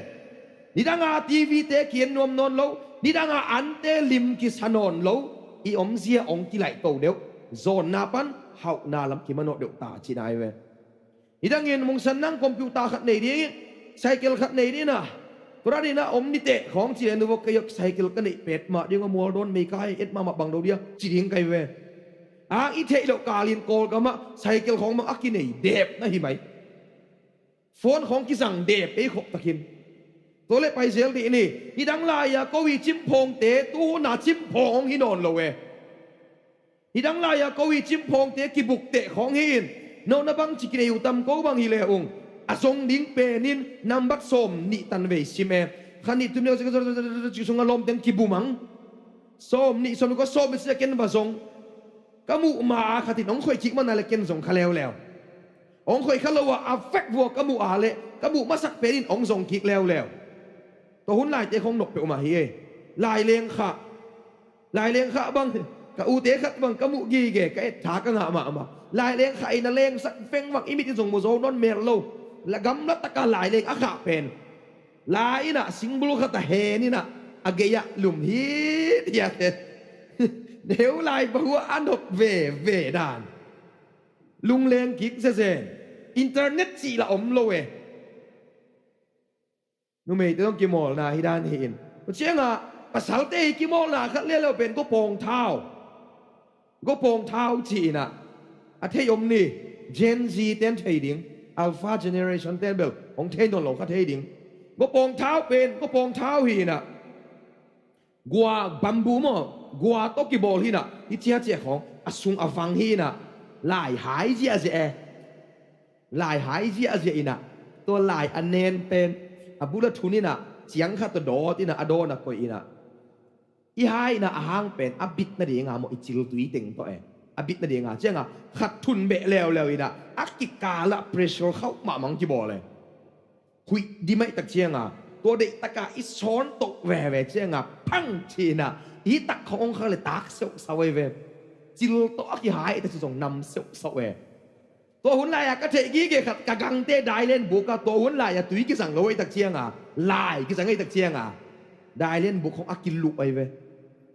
Nidang a TV te ki-en nuam nawn lo, nidang a ante lim kisa nawn lo, i omzia hong kilaihto deuh. Zawnna pan hauhna lam kimanawh deuh ta cihna ahi ve. Nidangin mungsan nang computer khat nei ding, cycle khat nei ding a, tua dan in a om niteh khawng ci leh, nu vok kei a cycle ka neih pet mah ding a, mual dawn mei ka et mahmah bang do dia ci ding kai ve. Ang i theih loh kalin Kawlgamah cycle khawng bang a kinei dep na hi mai. Phone khawng kizang dep ei khop takin. Tua leh pai zel dih ni, nidang lai-a ko i cimphawngte tu hun a cimphawng hong hi nawn lo e. Hih dang lai-ah ko i cimphawngte kibuk teh khawng hi-in, no na bangci kinei uh tam ko bang hi le ung, a zong ding penin nambat sawm nih tan vei sim e. Kha nih thum nih sungah lawmteng kibumang. Sawm nih sawm nih ko sawm nih sungah ken va zong. Ka muh ma-a khatin hong khoih kik mana le ken zong kha leuleu. Hong khoih kha lo-a a vek vua ka muh a le ka muh masak penin hong zong kik leuleu. Tua hun laite khawng nop peuhmah hi e. Laileng khah. Laileng khah bang, ka ute khat bang ka muh gige, ka ettha ka ngah mahmah. Laileng khah in a lengsak vengvang i mit in zong mu zo nawn mel lo. La gamla taka laileng a khah pen. La innah singbul khat a hen innah a gei-ah lum hithiat e. Neu lai bahua a nop veve dan. Lungleng kik zezen. Internet cih la om lo e. Numeite zong kimawlna hi dan hi-in. Tua ciangah pasalte hi kimawlna khat lialeu pen gopawng thau. Gopawng thau ci-inah a thei om ni. Gen Z ten thei ding, Alpha Generation ten bel hong thei nawn lo kha thei ding. Gopawng thau pen gopawng thau hi-inah gua bambu maw, gua tawh kibawl hi-inah, hih ciaciah khawng a sung a vang hi-inah, laihai ziahziah e. Laihai ziahziah innah, tua lai a nen pen a bul a thun innah, ciang khat tawh dawt innah, a dawn a koih innah, i hai innah a hang pen a bit nadinga maw, i ciltui teng tawh e. A bit nadinga cianga khat thun beh leuleu innah a kikalah pressure khauh mahmah kibawl e. Huih dim ahih tak cianga tua deihtaka i sawn toh veve cianga phang ci-inah, i tak khawng ong khak le tak seuhsauh e ve. Cil tawh a kihai ahih tak ci zong nam seuhsauh e. Tua hun lai-a ka theih gige khat ka gangte dailen buk a, tua hun lai-a tui kizang lo ahih tak cianga, lai kizang ahih tak cianga, dailen buk khawng a kiluh ahi ve.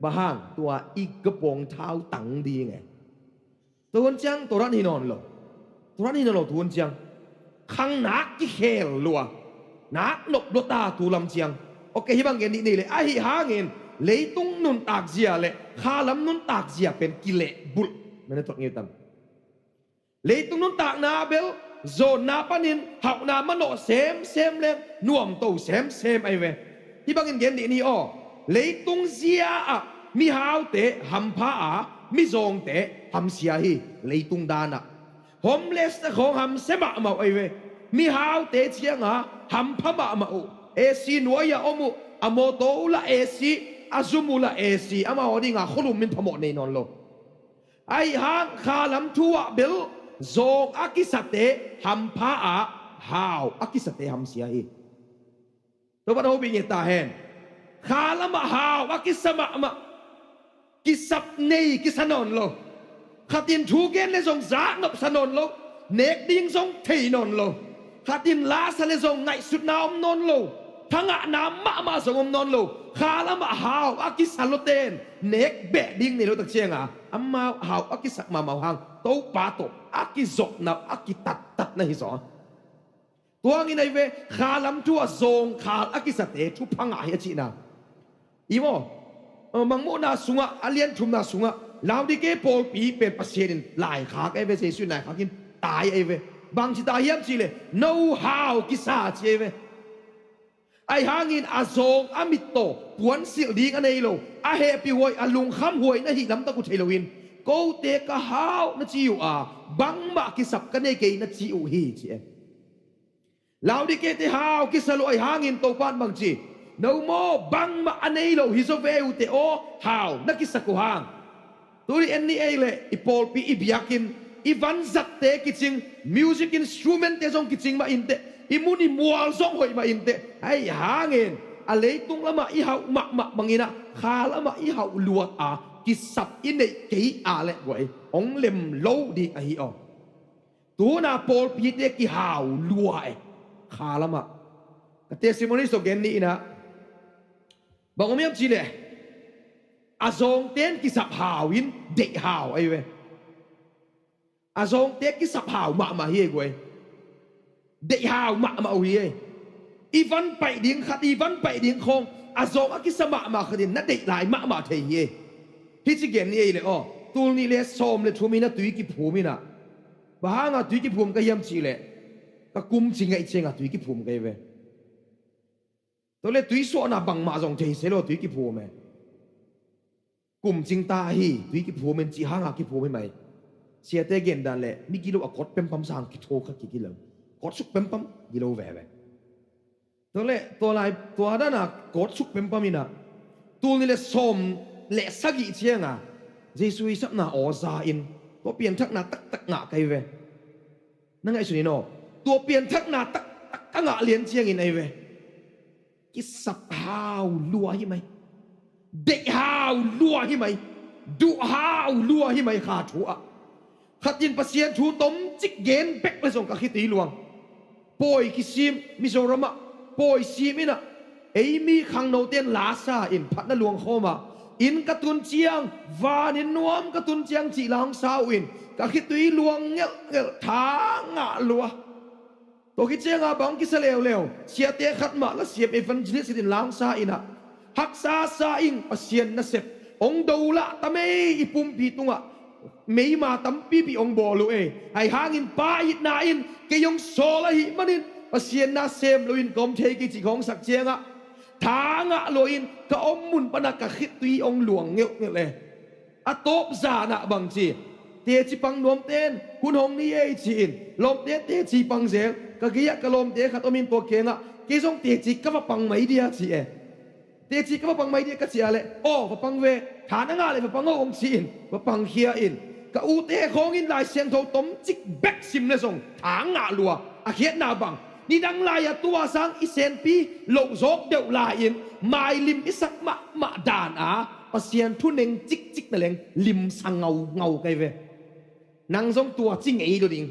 Bang hang? Tua i gopawng thau tang ding e. Tua hun ciang tua ran hi nawn lo. Tua ran hi nawn lo tua hun ciang. Khang nak kikhel lua. Nak nop lua ta tu lam ciang. Ok, hih bang gen nih ni le, ahi hangin leitung nuntak zia le khalam nuntak zia pen kilehbulh. Na na thot ngei tam. Leitung nuntakna bel zawnna panin hauhna manawh semsem leng nuamto semsem ahi ve. Hih bangin gen dih ni aw. Leitung zia-ah mihaute hampha a, mizawngte hamsia hi. Leitung danah homeless-te khawng hamsia mahmah uh ahi ve. Mihaute cianga hampha mahmah uh. A C nuai-ah om uh, a mawtaw uh lah A C, a zum uh lah A C, amau a dinga khualum min phamawh nei nawn lo. Ahi hang khalam thu-ah bel zawng a kisate hampha a, hau a kisate hamsia hi. Tua pan hopih nge ta hen. Khalamah hau a kisa mahmah. Kisap nei kisa nawn lo. Khatin thu gen le zong zak nopsa nawn lo. Nek ding zong thei nawn lo. Khatin lasa le zong ngaihsutna om nawn lo. Thangahna mahmah zong om nawn lo. Khalamah hau a kisa loten nek beh ding nei lo tak cianga, amau hau a kisak mahmah uh hang Topa tawh a kizopna, a kitattatna hi zaw. Tua hangin ahi ve, khalam thu-ah zawngkhal a kisate thupha ngah hi a cihna. I maw? Mangmuhna sungah, a lian thumna sungah Laodike pawlpi pen Pasian in laikhak ahi ve, Jesu in laikhakin tai ahi ve. Bangci tai hiam cihleh, no hau kisa ci ahi ve. Ahi hangin a zawng a mittaw puansilh ding a nei lo, a hehpihhuai, a lungkhamhuai na hih lamtak uh thei loin, kote ka hau na ci uh a, bangmah kisap ka nei kei na ci uh hi ci e. Laodikete hau kisa lo ahi hangin Topan bangci, no maw bangmah a nei lo hi zaw ve uh teh aw, hau na kisak uh hang. Tuni en ni ei leh i pawlpi i biakinn, i vanzatte kicing, music instrumentte zong kicing mah inteh, i mun i mual zong hoih mah inteh. Ahi hangin a leitung lamah i hauh mahmah banginah kha lamah i hauh luat a kisap i neih kei a leh guai hong lem lo ding ahi aw. Tuna pawlpite kihau lua e. Kha lamah ka testimony sawgen ni inah bang om hiam cihleh, a zawngten kisap hau in deih hau ahi ve. A zawngte kisap hau mahmah hi e guai. Deih hau mahmah uh hi e. I van paih ding khat, i van paih ding khawng a zawng a kisa mahmah khatin na deih lai mahmah thei hi e. Hih ci gen ni ei leh aw, tul nih le sawm le thum in a tui kiphum inah, bang hanga tui kiphum ka hiam cihleh, ka kum ci ngaih cianga tui kiphum ka hi ve. Tua le tui suahna bangmah zong thei se lo tui kiphum e. Kum cingta ahi, tui kiphum in cih hanga kiphum hi mai. Siate gendan le mi gilo a kawt pempam sang kitho kha kik hi lo. Kawtsuk pempam gilo veve. Tua le tua lai tua dana kawtsuk pempam ina tul ni le sawm le sagih cianga Jesu i sapna aw za in tua pianthakna taktak ngah kai ve. Na ngaihsun in aw, tua pianthakna taktak ka ngah lian ciangin ai ve. Kisap hau lua hi mai. Deih hau lua hi mai. Duh hau lua hi mai kha thu ah. Khat in Pasian thu tomcik gen bek le zong ka khitui luang. Pawi kisim Mizoram ah pawi sim inah ei mi khangnote in lasa in phatna luang khawm ah inn ka tun ciang, vanin nuam ka tun ciang cih la hong sa uh in ka khitui luang ngelhngelh, tha ngah lua. Tua khit cianga bang kisa leuleu, siate khat mah lasiam evangelist in la hong sa inah haksa sa ing, Pasian nasep hong do lah ta mei, i pumpi tungah meima tampipi hong bawl uh ei. Ahi hangin pa itna in kei hong sawl ahih manin Pasian na sem loin ka om thei kei cih ka hong sak ciangah tha ngah luain ka om mun panah ka khittui hong luang ngelhngelh e. A tawp zanah bang ci, teci pang nuamte in hun hong ni ei ci-in lawmte teci pang zel. Ka gei-ah ka lawmte khat om in tua kengah kei zong teci ka va pang mai dia ci e. Teci ka va pang mai dia ka cih a leh, aw, va pang ve, tha na ngah leh va pang o hong ci-in va pangkhia in. Ka ute khawngin Lai Siangtho tomcik bek sim le zong tha ngah lua. A khiatna bang, nidang lai-a tua sang i senpi loh zawk deuh lai-in mailim i sak mahmah dan a Pasian thu neng cikcik na leng limsa ngaungau kai ve. Nang zong tua ci ngei lo ding.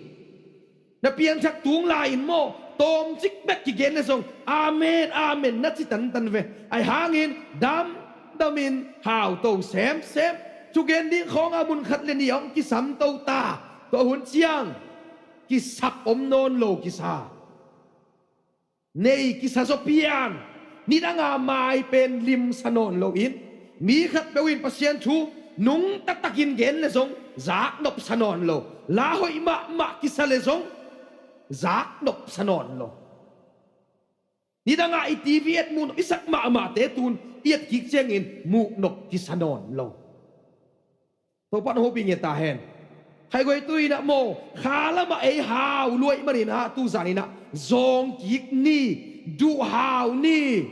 Na pianthak tung lai-in maw, tawmcik bek kigen le zong amen, amen na ci tantan ve. Ahi hangin damdamin hauto semsem. Thugen ding khawnga mun khat le nih a hong kisamto ta. Tua hun ciang kisap om nawn lo kisa. Nei kisa zaw pian, nidanga mai pen limsa nawn loin mi khatpeuh in Pasian thu nungta takin gen le zong zaknopsa nawn lo. La hoih mahmah kisa le zong zaknopsa nawn lo. Nidanga i TV et muhnop i sak mahmahte tun i et kik ciangin muhnop kisa nawn lo. Topa na hopih ngiat ta hen. Khaiguai tu inah maw, kha lamah ei hau luaih maninah tuzan inah zawng kik ni, duh hau ni,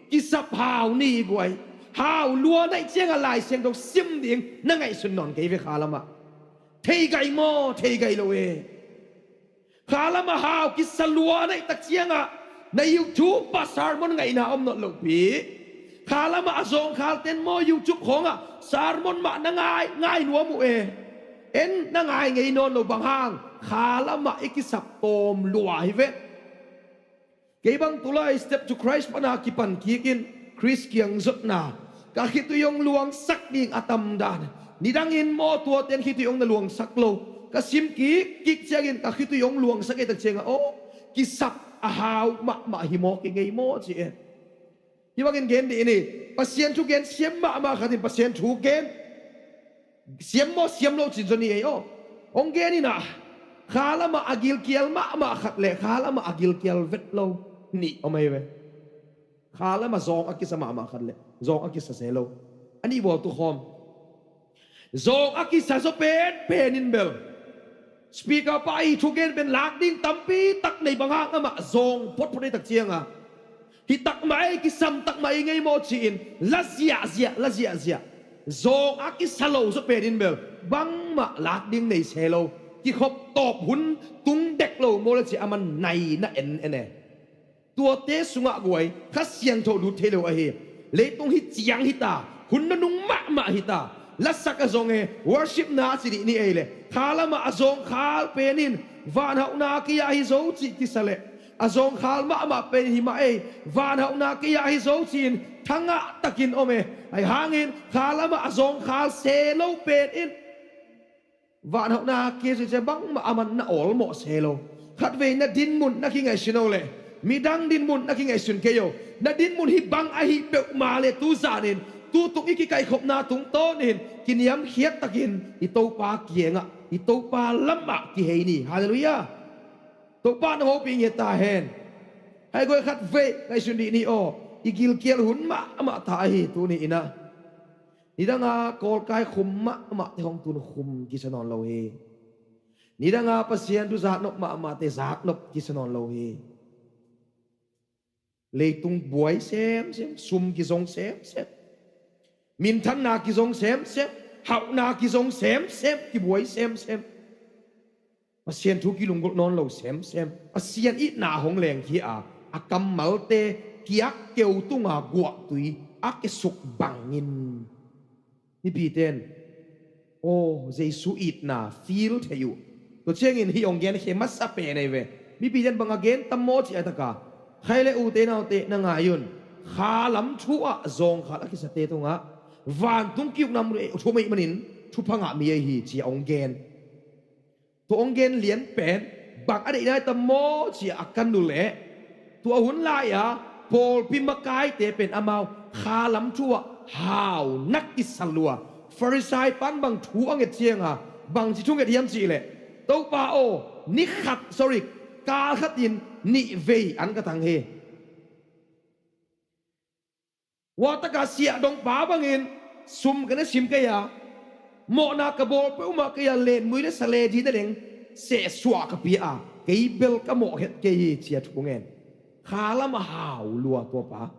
kisap hau ni guai. Hau lua naih ciangah Lai Siangtho sim ding na ngaihsun nawn kei ve kha lamah. Thei gai maw, thei gai lo e. Kha lamah hau kisa lua naih tak ciangah na YouTube ah sermon ngaihna om nawn lopi. Kha lamah a zawngkhalten maw YouTube khawngah sermon mah na ngai ngai nuam uh e. En na ngai ngei nawn lo bang hang kha lamah i kisap tawm lua hi ve. Kei bang tulai Step to Christ pana kipan kikin Khrist kiang zotna ka khitui hong luangsak ding a tamdan. Nidangin maw tuaten khitui hong na luangsak lo. Ka sim kik kik ciangin ka khitui hong luangsak ei tak ciangah aw, kisap a hau mahmah hi maw, kingei maw ci e. Hi bangin gen dih ni. Pasian thu gen siam mahmah khatin Pasian thu gen siam maw siam lo cin zaw ni ei aw. Hong gen inah kha lamah a gilkial mahmah khat le kha lamah a gilkial vet lo nih om ei ve. Kha lamah zawng a kisa mahmah khat le zawng a kisa se lo. A nih bawl tu khawm. Zawng a kisa zaw penpen in bel speaker pa i thugen pen lak ding tampi tak nei bang hang amah zawng photphot ei tak cianga hi tak mah ei, kisam tak mah ei ngei maw ci-in la ziahziah, la ziahziah. Zawng a kisa lo zaw pen in bel bangmah lak ding nei se lo. Kikhop tawp hun tung dek lo maw le ci a man nai na en en e. Tuate sungah guai Kha Siangtho lut thei lo ahi. Leitung hi ciang hita, hun nunung mahmah hita. Lasak a zong e, worship na ci dih ni ei le kha lamah a zawngkhal pen in vanhauhna kei-ah hi zo cih kisa le a zawngkhal mahmah pen hi mah ei, vanhauhna kei-ah hi zo ci-in thangah takin om e. Ahi hangin kha lamah a zawngkhal se lo pen in vanhauhna kei a zuih ciang bangmah a man na awlmawh se lo. Khatvei na dinmun na kingaihsun o le midang dinmun na kingaihsun kei o. Na dinmun hi bang ahi peuhmah le tuzanin tutung i kikaihkhopna tungtawnin kiniamkhiat takin i Topa kiangah, i Topa lamah kihei ni. Halleluiah. Topa na hopih ngiat ta hen. Hai guai khatvei ngaihsun dih ni aw. I gilkial hun mahmah ta ahi tuni inah Nidanga kawlkai khum mahmahte hong tun khum kisa nawn lo hi. Nidanga Pasian thu zaknop mahmahte zaknop kisa nawn lo hi. Leitung buai semsem, sum kizong semsem, minthanna kizong semsem, hauhna kizong semsem, kibuai semsem. Pasian thu kilunggulh nawn lo semsem. Pasian itna hong lengkhia a, a kammalte kiak keu tunga guahtui a kisuk bangin mipite in, aw, Jesu itna feel thei uh. Tua ciangin hih hong gen khe masa pen ahi ve. Mipite in bang a gen tam maw cih a taka, khai le ute naute na ngai un. Kha lam thu ah zawngkhal a kisate tungah vantung ki-ukna mun thu ahih manin thupha ngah mi ahi hi ci-a hong gen. Tua hong gen lian pen bang a deihna hi tam maw ci-a a kan uh leh, tua hun lai-a pawlpi makaite pen amau kha lam thu ah hau nak kisa lua. Farisai pan bang thu a nget cianga bangci thu nget hiam cih leh, Topa aw, ni khat, sorry, kal khatin nih vei an ka tang hi. Ua taka siahdongpa bangin sum ka na sim kei a, mawhna ka bawl peuhmah kei a, lenmui le saleji na deng sehsuah ka pia a, kei bel ka mawh het kei hi ci-a thu ngen. Kha lam a hau lua tuapa.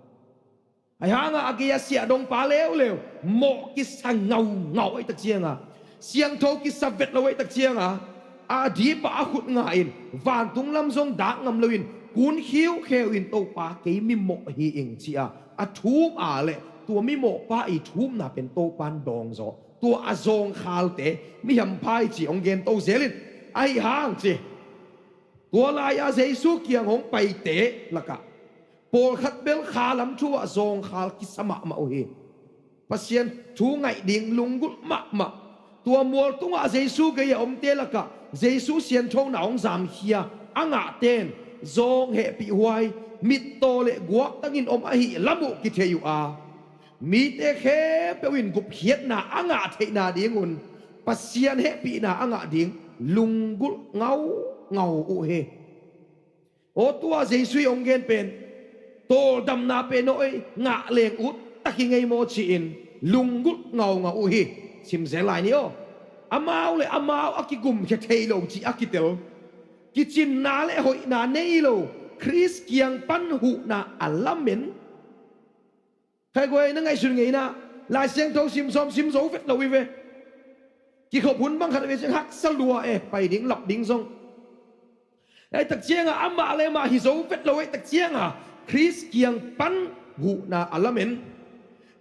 Ahi hanga a gei a siahdongpa leuleu mawh kisa ngaungau ahih tak cianga, siangtho kisa vet lo ahih tak cianga, a dipah a khut nga-in vantung lam zong dak ngam loin kun khiukheu in, Topa, kei mimawh hi ing, ci-a a thum a leh tua mimawhpa i thumna pen Topan dawngzaw. Tua a zawngkhalte mi hampha hi ci hong gen to zelin, ahi hang ci. Tua lai-a Jesu kiang hong paite lakah pawlkhat bel kha lam thu ah zawngkhal kisa mahmah uh hi. Pasian thu ngaih ding lunggulh mahmah. Tua mual tungah Jesu gei a omte lakah Jesu sianthona hong zamkhia a ngahte in zawng hehpih huai, mittaw le guaktangin om ahih lam uh kithei uh a, mite khempeuh in gupkhiatna a ngah theihna dingun Pasian hehpihna a ngah ding lunggulh ngaungau uh hi. Aw, tua Jesu i hong gen pen tawldamna pen aw ei ngah leng ut tak hi ngei maw ci-in lunggulh ngaungau uh hi. Simzel lai ni aw. Amau le amau a kigumkhia thei lo cih a kitel, kicinna le hoihna nei lo Khrist kiang pan huhna a lamen. Khaiguai, na ngaihsun ngeina, Lai Siangtho sim sawm sim zo vet lo hi ve. Kikhop hun bang khat a ve ciang haksa lua e, pai ding lap ding zong. Ahih tak cianga amah le amah hi zo vet lo ahih tak cianga Khrist kiang pan huhna a lamen.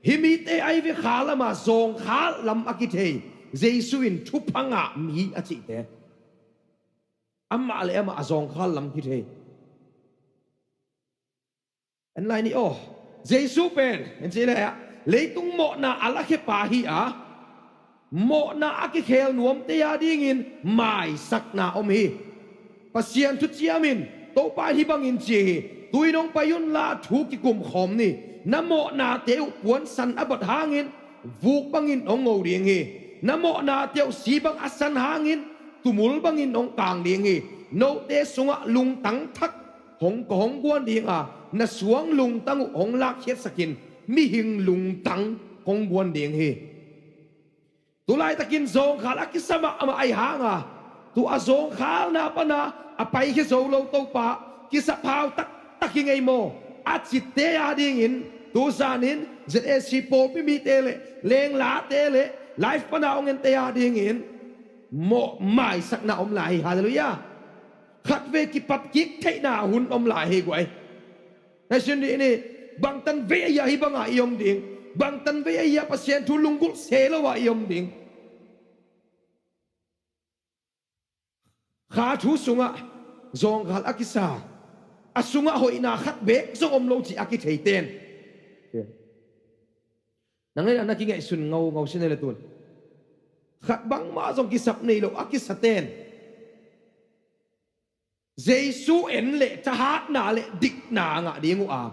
Hih mite ahi ve kha lama zawngkhal lam a kithei, Jesu in thupha ngah mi a cihte. Amah le amah a zawngkhal lam kithei. En lai ni aw. Jesu pen en cih leh leitung mawhna a lakhia pa hi a, mawhna a kikhel nuamte a dingin maisakna om hi. Pasian thuciam in Topa in hih bangin ci hi: Tu-in hong pai unla thu kikum khawm ni. Na mawhnate uh puansan a bat hangin, vuk bangin hong ngo ding hi. Na mawhnate uh si bang a san hangin, tumul bangin hong kang ding hi. Note sungah lungtang thak hong, ka hong guan ding a, na suang lungtang uh hong lakkhiatsakin mihing lungtang kong guan ding hi. Tulaitakin zawngkhal a kisa mahmah ahi hanga, tua zawngkhalna pana a paikhia zo lo Topa, kisap hau taktak hi ngei maw a cite a dingin, tuzanin Z A C pawlpi mite le lenglate le live pana hong ente a dingin mawh maisakna om lai hi. Halleluiah. Khatvei kipap kik theihna hun om lai hi guai. Ngaihsun dih ni, bangtan vei ahi a hih banga i om ding, bangtan vei ahi a Pasian thu lunggulh se lo a i om ding. Kha thu sungah zawngkhal a kisa, a sungah hoihna khat beek zong om lo cih a kithei ten. Nang le na kingaihsun ngaungau sin le tun. Khat bangmah zong kisap nei lo a kisa ten. Jesu en le thahatna le dikna ngah ding uh a,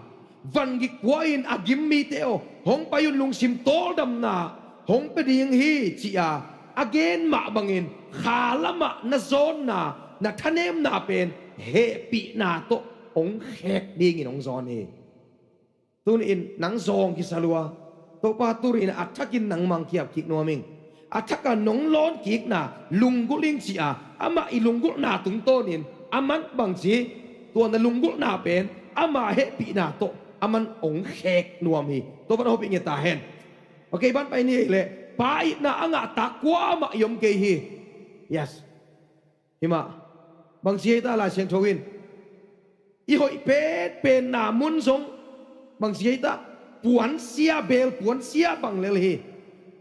vangik pua in a gim mite aw, hong pai un, lungsim tawldamna hong pia ding hi, ci-a a gen mah bangin kha lamah na zawnna, na thanemna pen hehpihna tawh hong khek dingin hong zawn hi. Tuni-in nang zawng kisa lua, Topa, tuni-in a thakin nangmah hong ki-ap kik nuam ing. A thak a nong lawn kikna lunggulh ing ci-a amah i lunggulhna tungtawnin aman bangci, tua na lunggulhna pen ama hehpihna tawh aman hong khek nuam hi. Topa in hong hopih ngei ta hen. Ok, ban pai ni ei leh, Pa itna a ngah tak kuamah i om kei hi. Yes. Hi mah. Bangci hita Lai Siangtho in i hoih penpenna mun zong, bangci hita, puansia, beel puansia bang lel hi.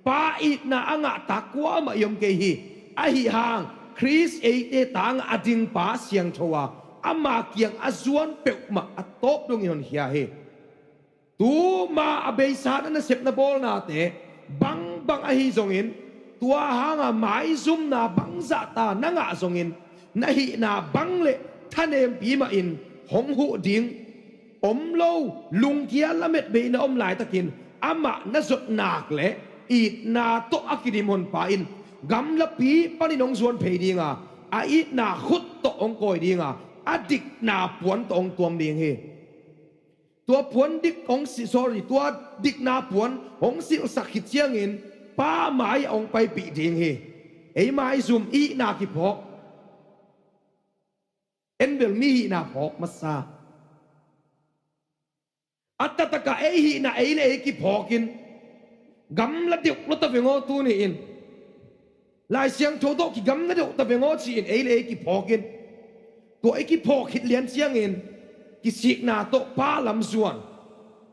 Pa itna a ngah tak kuamah i om kei hi. Ahi hang Khrist eite tangah a ding Pa siangtho a, ama kiang a zuan peuhmah a tawp dongin honkhia hi. Tuma a beisa na nasepna bawlnate bangbang ahi zongin, tua hanga maizumna bangzahta na ngah zongin, na hihna bang le thanempi mahin hong huh ding. Om lo, lungkia lametbeina om laitakin amah na zotnak le itna tawh a kidim honpa in gamlapi panin hong zuan phei dinga, a itna khut tawh hong kawi dinga, a dikna puan tawh hong tuam ding hi. Tua puan dik hong si, sorry, tua dikna puan hong silhsak khit ciangin Pa mai-ah hong paipih ding hi. Ei maizum i hihna kiphawk. En bel mi hihna phawk masa. A taktakah ei hihna ei le ei kiphawkin gamla deuh lo ta veng aw tuni-in. Lai Siangtho tawh kigamla deuh ta veng aw ci-in ei le ei kiphawkin. Tua i kiphawk khit lian ciangin kisikna tawh Pa lam zuan.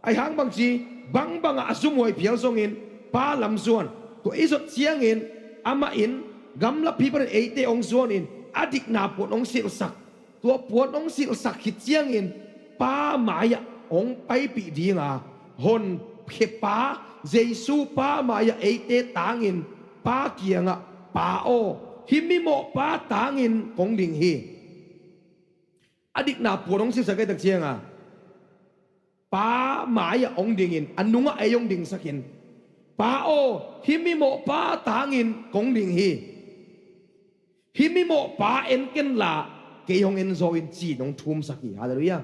Ahi hang bangci, bangbangah a zumhuai phial zongin Pa lam zuan. Tua i zot ciangin amah in gamlapi panin eite hong zuanin a dikna puan hong silhsak. Tua puan hong silhsak khit ciangin Pa mai-ah hong paipih dinga, honkhia Jesu Pa mai-ah eite tangin Pa kiangah, Pa aw, hih mimawh pa tangin kong ding hi. A dikna puan hong silhsak khit tak cianga Pa mai-ah hong dingin, a nungah ei hong dingsakin, Pa aw, hih mimawh pa tangin kong ding hi. Hih mimawh pa en ken la, kei hong en zaw in ci-in hong thumsak hi. Halleluiah.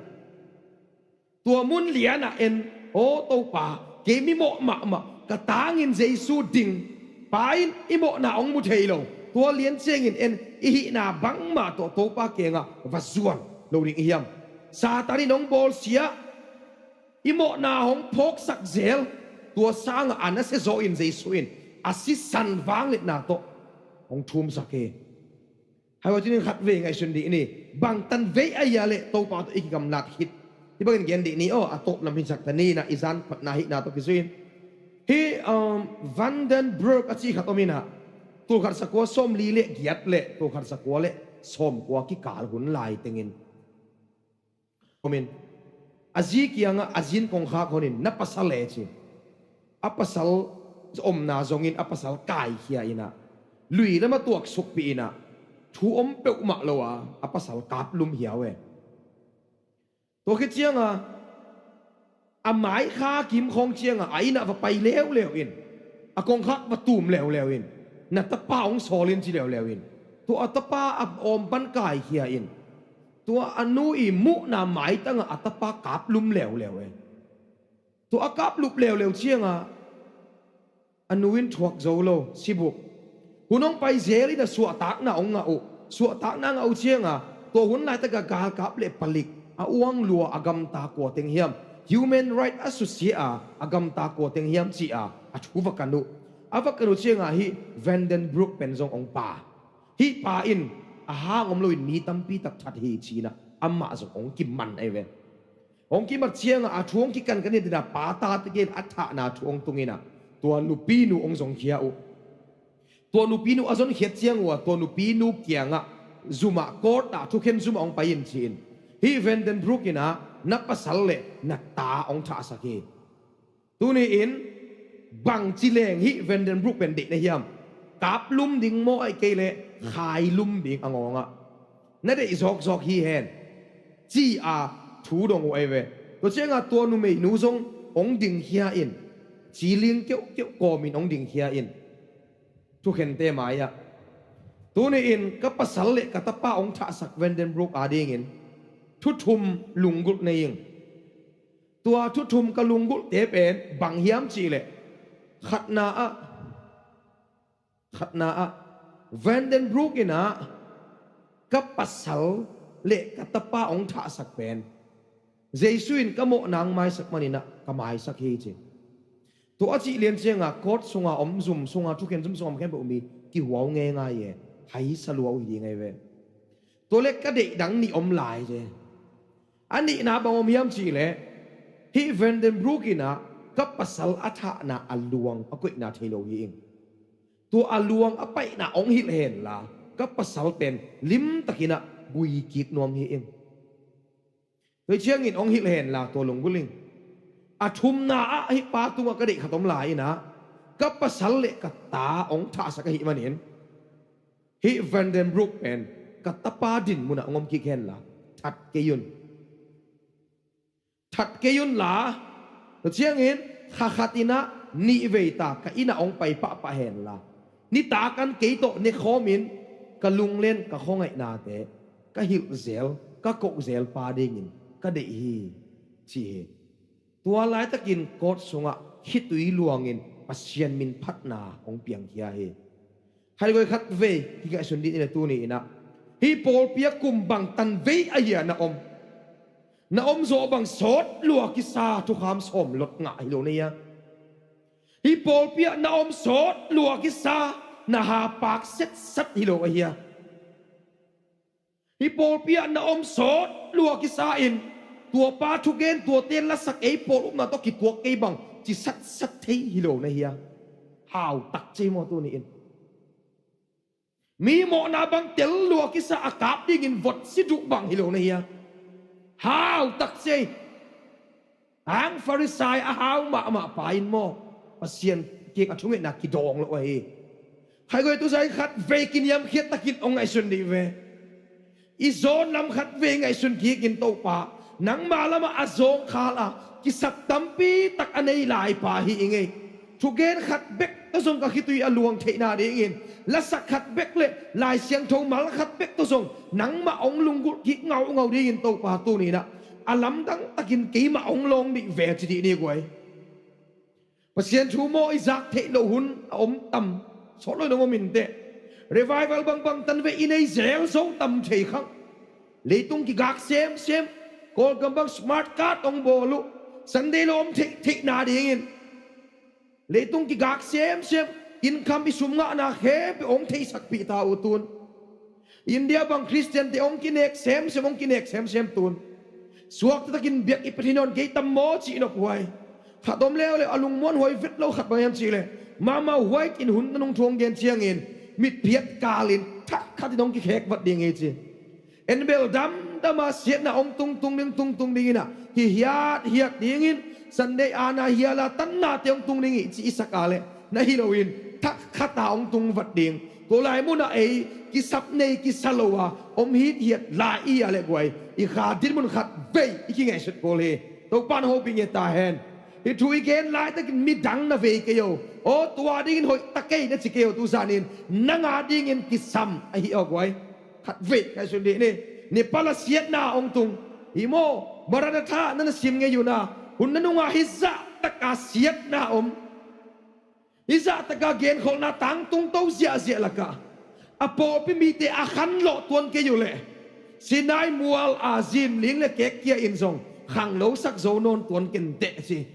Tua mun lianah en, aw Topa, kei mimawh mahmah, ka tangin Jesu ding. Pa in i mawhna hong mu thei lo. Tua lian ciangin en, i hihna bangmah tawh Topa kiangah va zuan lo ding i hiam? Satan in hong bawlsia, i mawhna hong phawksak zel. Tua sangah a nasia zaw in Jesu in a sisan vangliatna tawh hong thumsak hi. Haihuai tunin khatvei ngaihsun dih ni. Bangtan vei a hia leh Topa tawh i kigamlat khit, hih bangin gen dih ni aw, a tawp lam hisak ta ni, na i zan phatna hihna tawh kizui in. Hih, um, Vandenberg a cih khat om inah, tulkhat zakua sawmli le giat le tulkhat zakua le sawmkua kikal hun lai tengin om in, a zi kiangah a zi in kongkhak honin, na pasal e ci. A pasal omna zongin a pasal kaikhia inah, lui lamah tuaksukpih inah, thu om peuhmah lo a, a pasal kaplum hiau e. Tua khit cianga a maikha kimkhawng cianga a innah va pai leuleu in, a kongkhak va tum leuleu in, na tapa hong sawl in ci leuleu in, tua a tapa a awm pan kaikhia in, tua a nu i muhna maitangah a tapa kaplum leuleu e. Tua a kaplup leuleu cianga a nu in thuak zo lo, sibuk. Hun hong pai zel in a suahtakna hong ngah uh. Suahtakna ngah uh cianga tua hun laitakah galkap le palik, a uang lua, a gamta kua teng hiam, human right a susia a, a gamta kua teng hiam ci-a a thu va kan uh. A va kan uh cianga hih Vandenberg pen zong hong pa. Hih pa in a hang om loin mi tampi tak that hi ci-inah amah zong hong kiman ahi ve. Hong kimat ciangah a thu hong kikankan in, a pa tate kiangah a thahna thu hong tung inah, tua nupinu hong zongkhia uh. Tua nupinu a zonkhiat ciang uh a, tua nupinu kiangah zumah, court ah thukhen zumah hong pai in ci-in, hih Vandenberg inah na pasal le na ta hong thahsak hi. Tuni-in bangci leng hih Vandenberg pen deih na hiam? Kaplum ding maw, ahih kei leh khailum ding a ngawngah na deih zawkzawk hi hen, ci-a thu dong uh ahi ve. Tua ciangah tua numeinu zong hong dingkhia in, ciling keuhkeuh kawmin hong dingkhia in, thukhente mai-ah, tuni-in ka pasal le ka tapa hong thahsak Vandenberg adingin thu thum lunggulh nei ing. Tua thu thum ka lunggulhte pen bang hiam cihleh, Khatna ah, khatna ah, Vandenbroek in ah, ka pasal le ka tapa hong thahsak pen Jesu in ka mawhna hong maisak manin ah ka maisak hi ci. Tua a cih lian ciangah court sunga om, zum sunga, thukhen zum sunga om khempeuh mi kihuau ngeingai e, haisa lua uh hi ding ahi ve. Tua le ka deih dang nih om lai ci. A nihna bang om hiam cih leh, hih Vandenbroek in ah ka pasal a thahna a luang a koihna thei lo hi ing. Tua a luang a paihna hong hilh henla, ka pasal pen limtakin ah gui kik nuam hi ing. Tua ciangin hong hilh henla tua lunggulh ing. A thumna ah hih pa tungah ka deih khat om lai in ah, ka pasal le ka ta hong thahsak ahih manin, hih Vandenbroek pen ka tapa din munah hong om kik henla, that kei un. That kei unla, tua ciangin kha khat in ah nih vei ta ka inn ah hong pai pahpah henla, nitak an kei tawh nekhawmin ka lunglen ka khuangaihnate ka hilh zel, ka koh zel pa dingin ka deih hi, ci hi. Tua laitakin court sungah khitui luangin Pasian min phatna hong piangkhia hi. Khaigoi khat vei kingaihsun dih ni le tuni in ah, hih pawlpi ah kum bang tan vei a hia na om? Na om zawh bang sawt lua kisa thukham sawm lot ngah hi lo na hia? Hih pawlpi ah na om sawt lua kisa na hapak setsat hi lo a hia? Hih pawlpi ah na om sawt lua kisa in, tua pa thugen, tuate lasak, ei pawl upna tawh kituak kei bang ci satsat thei hi lo na hia? Hautak cei maw tuni in? Mi mawhna bang tel lua kisa a kap dingin vot si duh bang hi lo na hia? Hautak cei. Ang Farisai a hau mahmah pa in maw, Pasian kiang a thungetna kidawng lo ahi. Khaigoi tusa in khat vei kiniamkhiat takin hong ngaihsun dih ve. I zawn lam khat vei ngaihsun kikin, Topa, nangma lamah a zawngkhal a kisap tampi tak a nei lai pa hi ing ei. Thugen khat bek tawh zong ka khitui a luang theihna dingin, lasak khat bek le Lai Siangtho mal khat bek tawh zong nangmah hong lunggulh kik ngaungau dingin, Topa, tuni in ah a lamdang takin keimah hong lawng dih ve ci dih ni guai. Pasian thu maw, i zak theih loh hun a om tam, sawt lo in hong om inteh. Revival bangbang tan ve, i nei zel zo tam thei khang. Leitung kigak semsem, Kawlgam bang smart card hong bawl uh, Sunday lo om theih theihna dingin. Leitung kigak semsem, income, i sum ngahna khempeuh hong theihsakpih ta uh tun. India bang Khristiante hong kinek semsem, hong kinek semsem tun. Suakta takin biak i Pathian nawn kei tam maw cih nop huai. Khat om leuleu a lungmuanhuai vet lo khat bang hiam cih leh, mahmah huai in hun nanung thu hong gen ciangin, mitphiat kalin thak khatin hong kikhek vat ding hi ci. Enbel damdama siatna hong tungtung ding, tungtung dingin ah, hi hiat hiat dingin, Sunday ana hiala tannate hong tung ding hi ci i sak a leh, na hi loin thak khata hong tung vat ding. Tua lai munah ei kisap nei kisa lo a om hithiat lai i a leh guai, i kha dinmun khat vei i kingaihsut kul hi. Topa in hopih nge ta hen. Hih thu i gen laitakin midang na vei kei o. Aw, tua dingin hoih ta kei na ci kei o, tu zanin nang a dingin kisam ahi aw guai. Khat vei ngaihsun dih ni. Nepal ah siatna hong tung hi maw? Maranatha na na sim ngei un a, hun nanungah hih zah taka siatna om. Hih zah taka genkholhna tangtung to ziahziah lakah a pawlpi mite a khanlawh tuan kei uh leh, Sinai mual a zin ling le kek kia in zong khanglosak zo nawn tuan ken teh ci.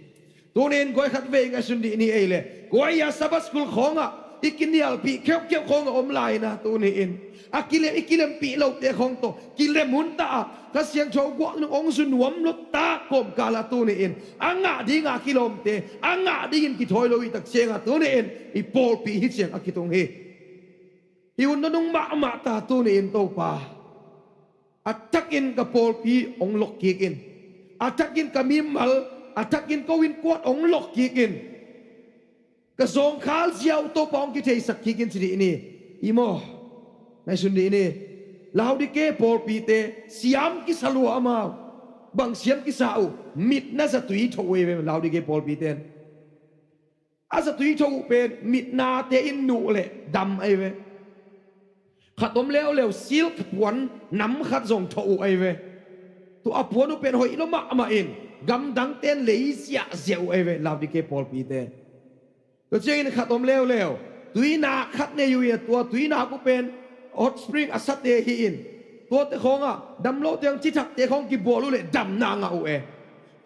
Tunin guai khat vei ngaihsun dih ni ei le. Guai a Sabbath school khawngah i kinialpih kheuhkheuh khawngah om lai na, tuni in a kilem, i kilempih lote khawng tawh kilem hun ta a, Kha Siangtho guah nung hong zu nuam lo ta kawmkal ah tuni in a ngah dinga kilawmte a ngah dingin kithawi lo i tak ciangah tuni in i pawlpi hi ciang a kitung hi. Hi hun nanung mahmah ta tuni in Topa. A thakin ka pawlpi hong lok kik in. A thakin ka mimal, a thakin ko innkuan hong lok kik in. Ka zawngkhal ziau Topa hong kitheisak kik in ci dih ni. I maw? Ngaihsun dih ni. Laodike pawlpite siam kisa lua amau. Bang siam kisa uh? Mitna zatui tho uh ei ve Laodike pawlpite in. A zatui tho uh pen mitnate in nuh le dam ahi ve. Khat om leuleu silk puan nam khat zong tho uh ahi ve. Tua a puan uh pen hoih lo mahmah in gamdangte in lei ziahziah uh ahi ve Laodike pawlpite. Tua ciangin khat om leuleu, tuinak khat nei uh in, tua tuinak uh pen hot spring a sate hi in, tuate khawngah dam lote hong cithakte khawng kibual uh leh damna ngah uh e.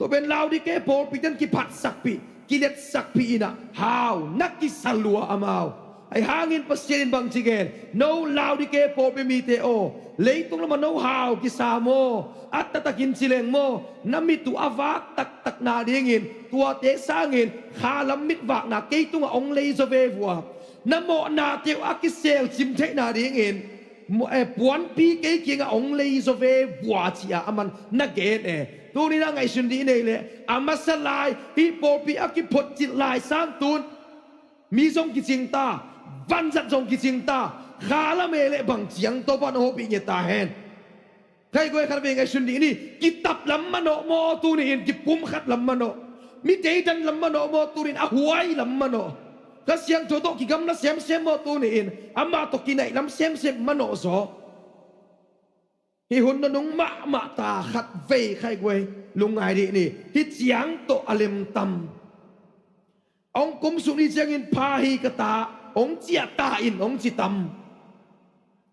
Tua pen Laodikea pawlpi ten kiphatsakpih, kiletsakpih in ah hau na kisa lua amau. Ahi hangin Pasian in bangci gen, no Laodikea pawlpi mite aw, leitung lamah no hau kisa maw? A taktakin ci leng maw, na mit uh a vak taktak nadingin tuate sangin khalam mitvakna kei tungah hong lei zaw ve vua. Na mawhnate uh a kiselcim theih nadingin mu-, eh, puanpi kei kiangah hong lei zaw ve vua, ci-a aman na gen e. Tuni-in ah ngaihsun dih nei leh, a masa lai hih pawlpi a kiphotcilh lai sangtun mi zong kicing ta, vanzat zong kicing ta, khalam e leh bang ciang Topa na hopih ngiat ta hen. Khaiguai, khatvei ngaihsun dih ni. Kitap lam manawh maw tuni-in, kipumkhat lam manawh? Mi deidan lam manawh maw tuni-in, a huai lam manawh? Kha Siangtho tawh kigamla semsem maw tuni-in, amah tawh kinaih lam semsem manawh zaw? Hih hun nunung mahmah ta, khatvei khaiguai lungngai dih ni. Hih ciang tawh a lemtam. Hong kumsuk ni ciangin pha hi ka ta, hong ciah ta in hong ci tam.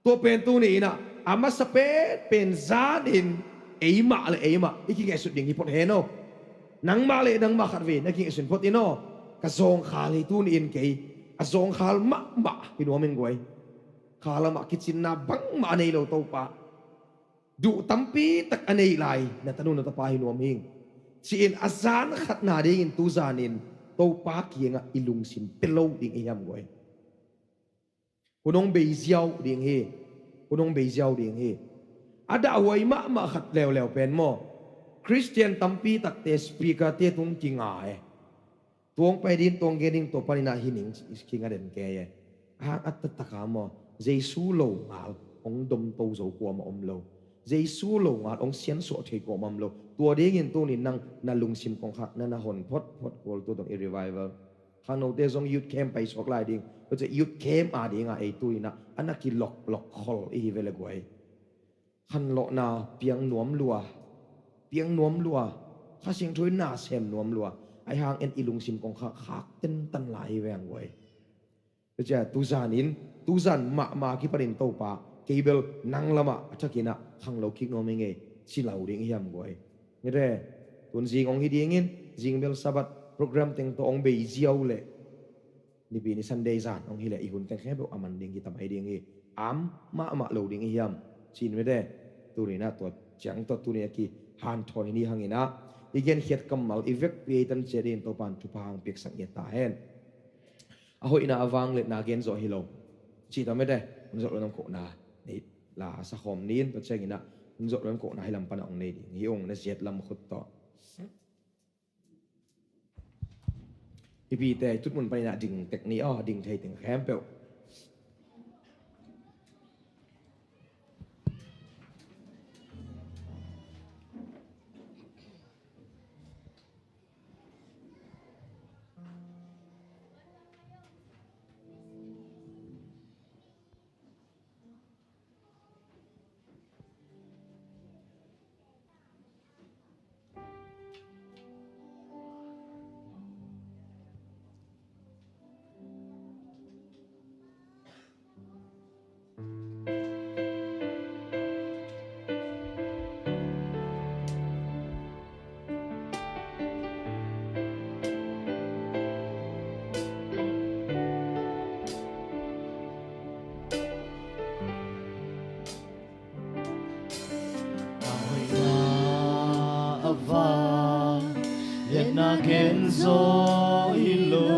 Tua pen tuni-in ah a masa penpen zanin eimah le eimah i kingaihsut ding hi phot hen aw. Nangmah le nangmah khatvei na kingaihsun phot in aw. Ka zawngkhal hi tuni-in kei, a zawngkhal mahmah hi nuam ing guai. Khalamah kicinna bangmah a nei lo Topa, duh tampi tak a neih lai na tanu na tapa hi nuam hing, ci-in a zan khat nadingin tuzanin Topa kiangah i lungsim pia lo ding i hiam guai? Hun hong bei ziau ding hi. Hun hong bei ziau ding hi. A dahhuai mahmah khat leuleu pen maw, Khristian tampi takte speaker-te tung kinga e. Tuang pai ding, tuang gen ding, tua panin ah hi ning, kinga den kei e. A hang a taktak a maw, Jesu lo ngal hong domto zo kuamah om lo. Jesu lo ngal hong siansuah thei kuamah om lo. Tua dingin tuni-in nang na lungsim kongkhak na na hon photphot kul, tu dong i revival. Khangnote zong youth camp pai suak lai ding. Tua ciang youth camp a dingah ei tuni-in ah a na kiloklok khol i hi ve le guai. Khanlawhna piang nuam lua, piang nuam lua, Kha Siangtho in na sem nuam lua. Ahi hangin i lungsim kongkhak khak tentan lai hi veng guai. Tua ciang tuzanin, tuzan mahmah kipanin Topa, kei bel nang lamah a thakin ah khanglo kik nuam hi ngei, ci lo ding i hiam guai? Nge te, tun zing hong hi dingin, zing bel Sabbath program teng tawh hong bei ziau leh Nipi ni Sunday zan hong hi leh i hun teng khempeuh a man ding hi, tamai ding hi. Am mahmah lo ding i hiam? Cin mete. Tuni-in ah tua ciang tawh tuni a kihanthawn hi ni hangin ah i genkhiat kammal i vekpi ei tan ciat in Topa'n thupha hong piaksak ngiat ta hen. A hoihna a vangliatna gen zawh hi lo. Cih tawh mete. Hong zawh lo nam kohna nei la a sakhawm ni in, tua ciangin ah hong zawh lo nam kohna hi lam pan ah hong nei ding hi ung, na ziat lam khut tawh. I pite i tutmun panin ah ding tek ni aw, ding thei teng khempeuh. A hoihna a vangliatna gen zawh hi lo,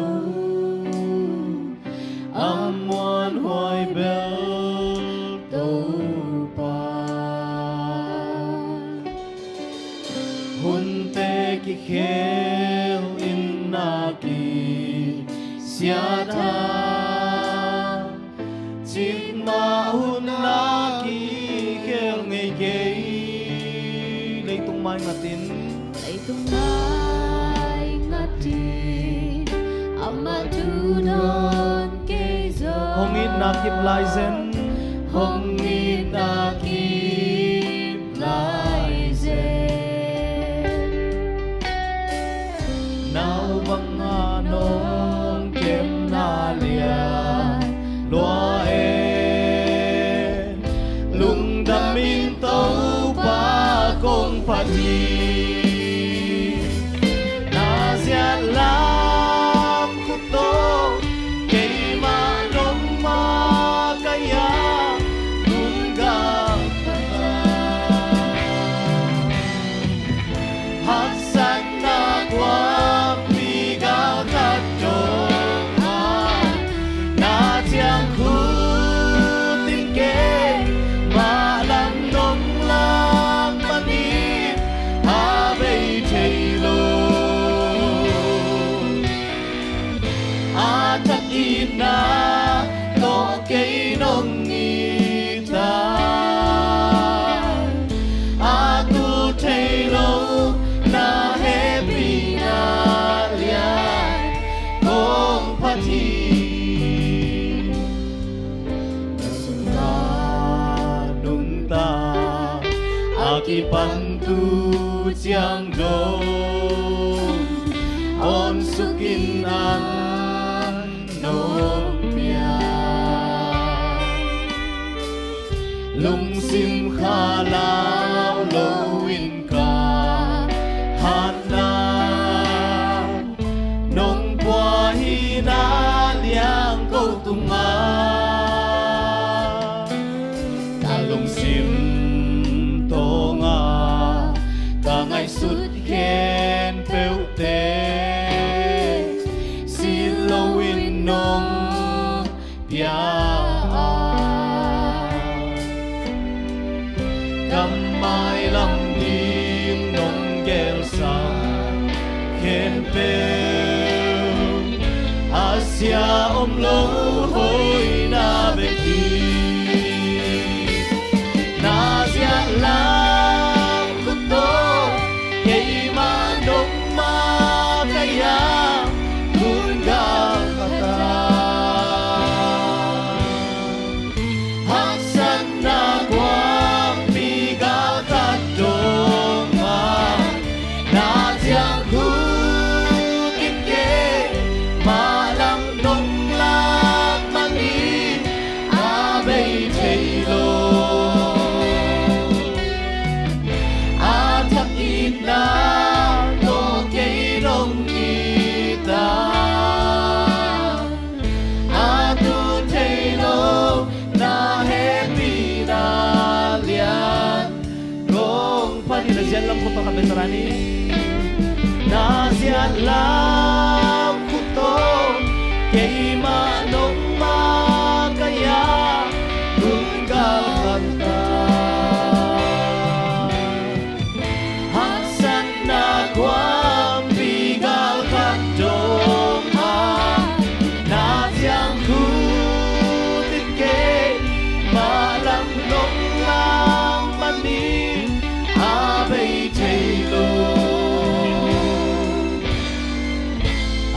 a muanhuai bel Topa. Hunte kikhel in na kisiat a, cik mah hun na kikhel ngei kei. Leitung mai ngatin, leitung mai ngatin, amah thu dawn kei zaw. Hong itna kip lai zen, hong itna kip lai zen. Nau bang a nong kem Lungdam in Topa kong phat hi. Na ziat lam khut tawh keimah nong makaih a, hun galkhat a, haksatna kuampi galkhat dong a, na ciangkhut in keimah lam nong lak manin a bei thei lo. A thak itna tawh kei nong it a, a tu thei lo na hehpihna lian kong phat hi. Na sunga nungta a kipan tu ciang dong, awn suk in an nong pia. Lungsim khalau lo in ka hatna nong pua hi na liang ko tungah. Ka lungsim tawngah ka ngaihsut khempeuhte, sin loin nong pia a, ka mailam ding nong gelsa khempeuh a sia om lo hoihna bek hi. Na ziat lam khut tawh keimah nong makaih a, hun galkhat a, haksatna kuampi galkhat dong a, na ciangkhut in keimah lam nong lak manin a bei thei lo. A thak itna tawh kei nong it a, a tu thei lo na hehpihna lian kong phat hi. Na ziat lam khut tawh khat vei sa lai ni. Na ziat lam khut tawh keimah nong makaih a, hun galkhat a, haksatna kuampi galkhat dong a, na ciangkhut in keimah lam nong lak manin a bei thei lo.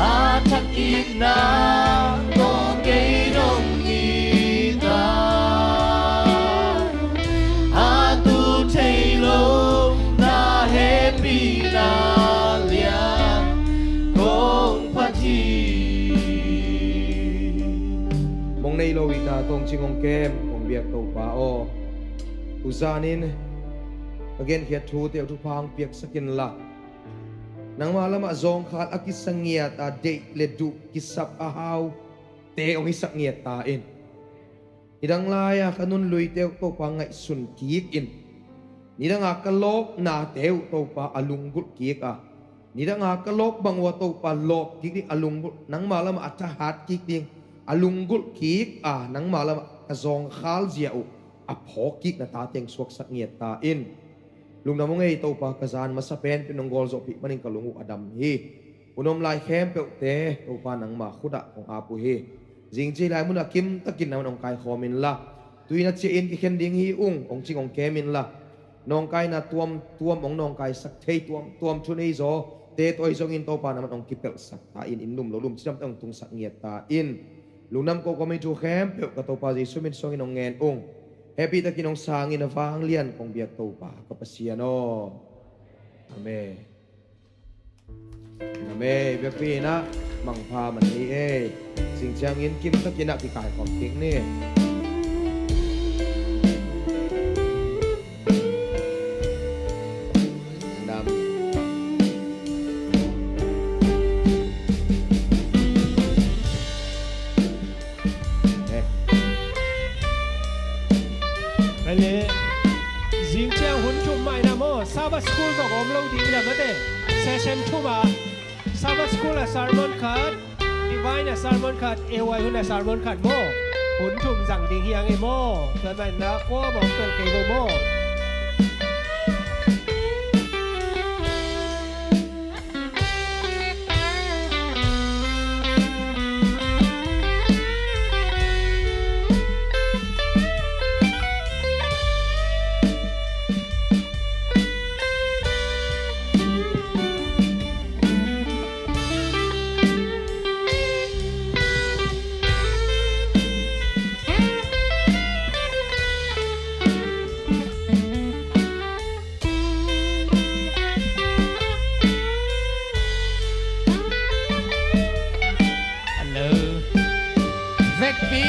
A thak itna tawh kei nong it a, a tu thei lo na hehpihna lian kong phat hi. Mong nei lo itna tawh hong cing hong kem kong biak Topa aw, tu zanin ka genkhiat thute uh thupha hong piaksak inla, nangma lamah zawngkhal a kisa ngiat a, deih le duh kisap a haute hong hisak ngiat ta in. Nidang lai-a ka nunluite uh Topa ngaihsun kik in. Nidanga ka lawpnate uh Topa a lunggulh kik a, nidanga ka lawp bang uh a Topa lawp kik ding a lunggulh, nangma lamah a thahat kik ding a lunggulh kik a, nangma lamah ka zawngkhal zia uh a phawk kik na tate hong suaksak ngiat ta in. Lungdam hong ei Topa, ka zan masa pen pen hong gawlzawhpih manin ka lung uh a dam hi. Hun om lai khempeuhte Topa nangma khutah kong ap uh hi. Zingci lai munah kimtakin nangman hong kaikhawm inla, tui na ciah in kikhen ding hi ung hong cing hong kem inla, nawngkaina tuamtuam hong nawngkaisak thei tuamtuam thuneizaw te tawh ahi zongin Topa nangman hong kipelhsak ta in, inn lum lo lum cidamte hong tungsak ngiat ta in. Lungdam kohkawm in thu khempeuh ka Topa Jesu min suangin hong ngen ung. Hehpihtakin hong sangin a vanglian kong biak Topa ka Pasian aw. Amen. Amen. Biakpi inah mangpha man ni ei. Sing ciangin kimtakinah kikaikhawm kik ni. Zing ciang hun thum mah in ah maw, Sabbath School zong om lo ding in ah mate. Session thum ah Sabbath School ah sermon khat, Divine ah sermon khat, A Y hun ah sermon khat maw. Hun thum zang ding hi hang e maw. Tua mah in ah kuamah hong pel kei vo maw. Hello. Vekpi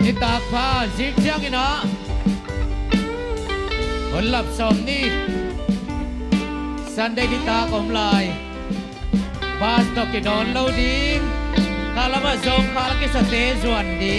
nitak pha, zing ciangin ah hun lap sawm ni Sunday nitak om lai. Bus tawh kidawn lo ding. Kha lamah zong kha la kisate zuan ding.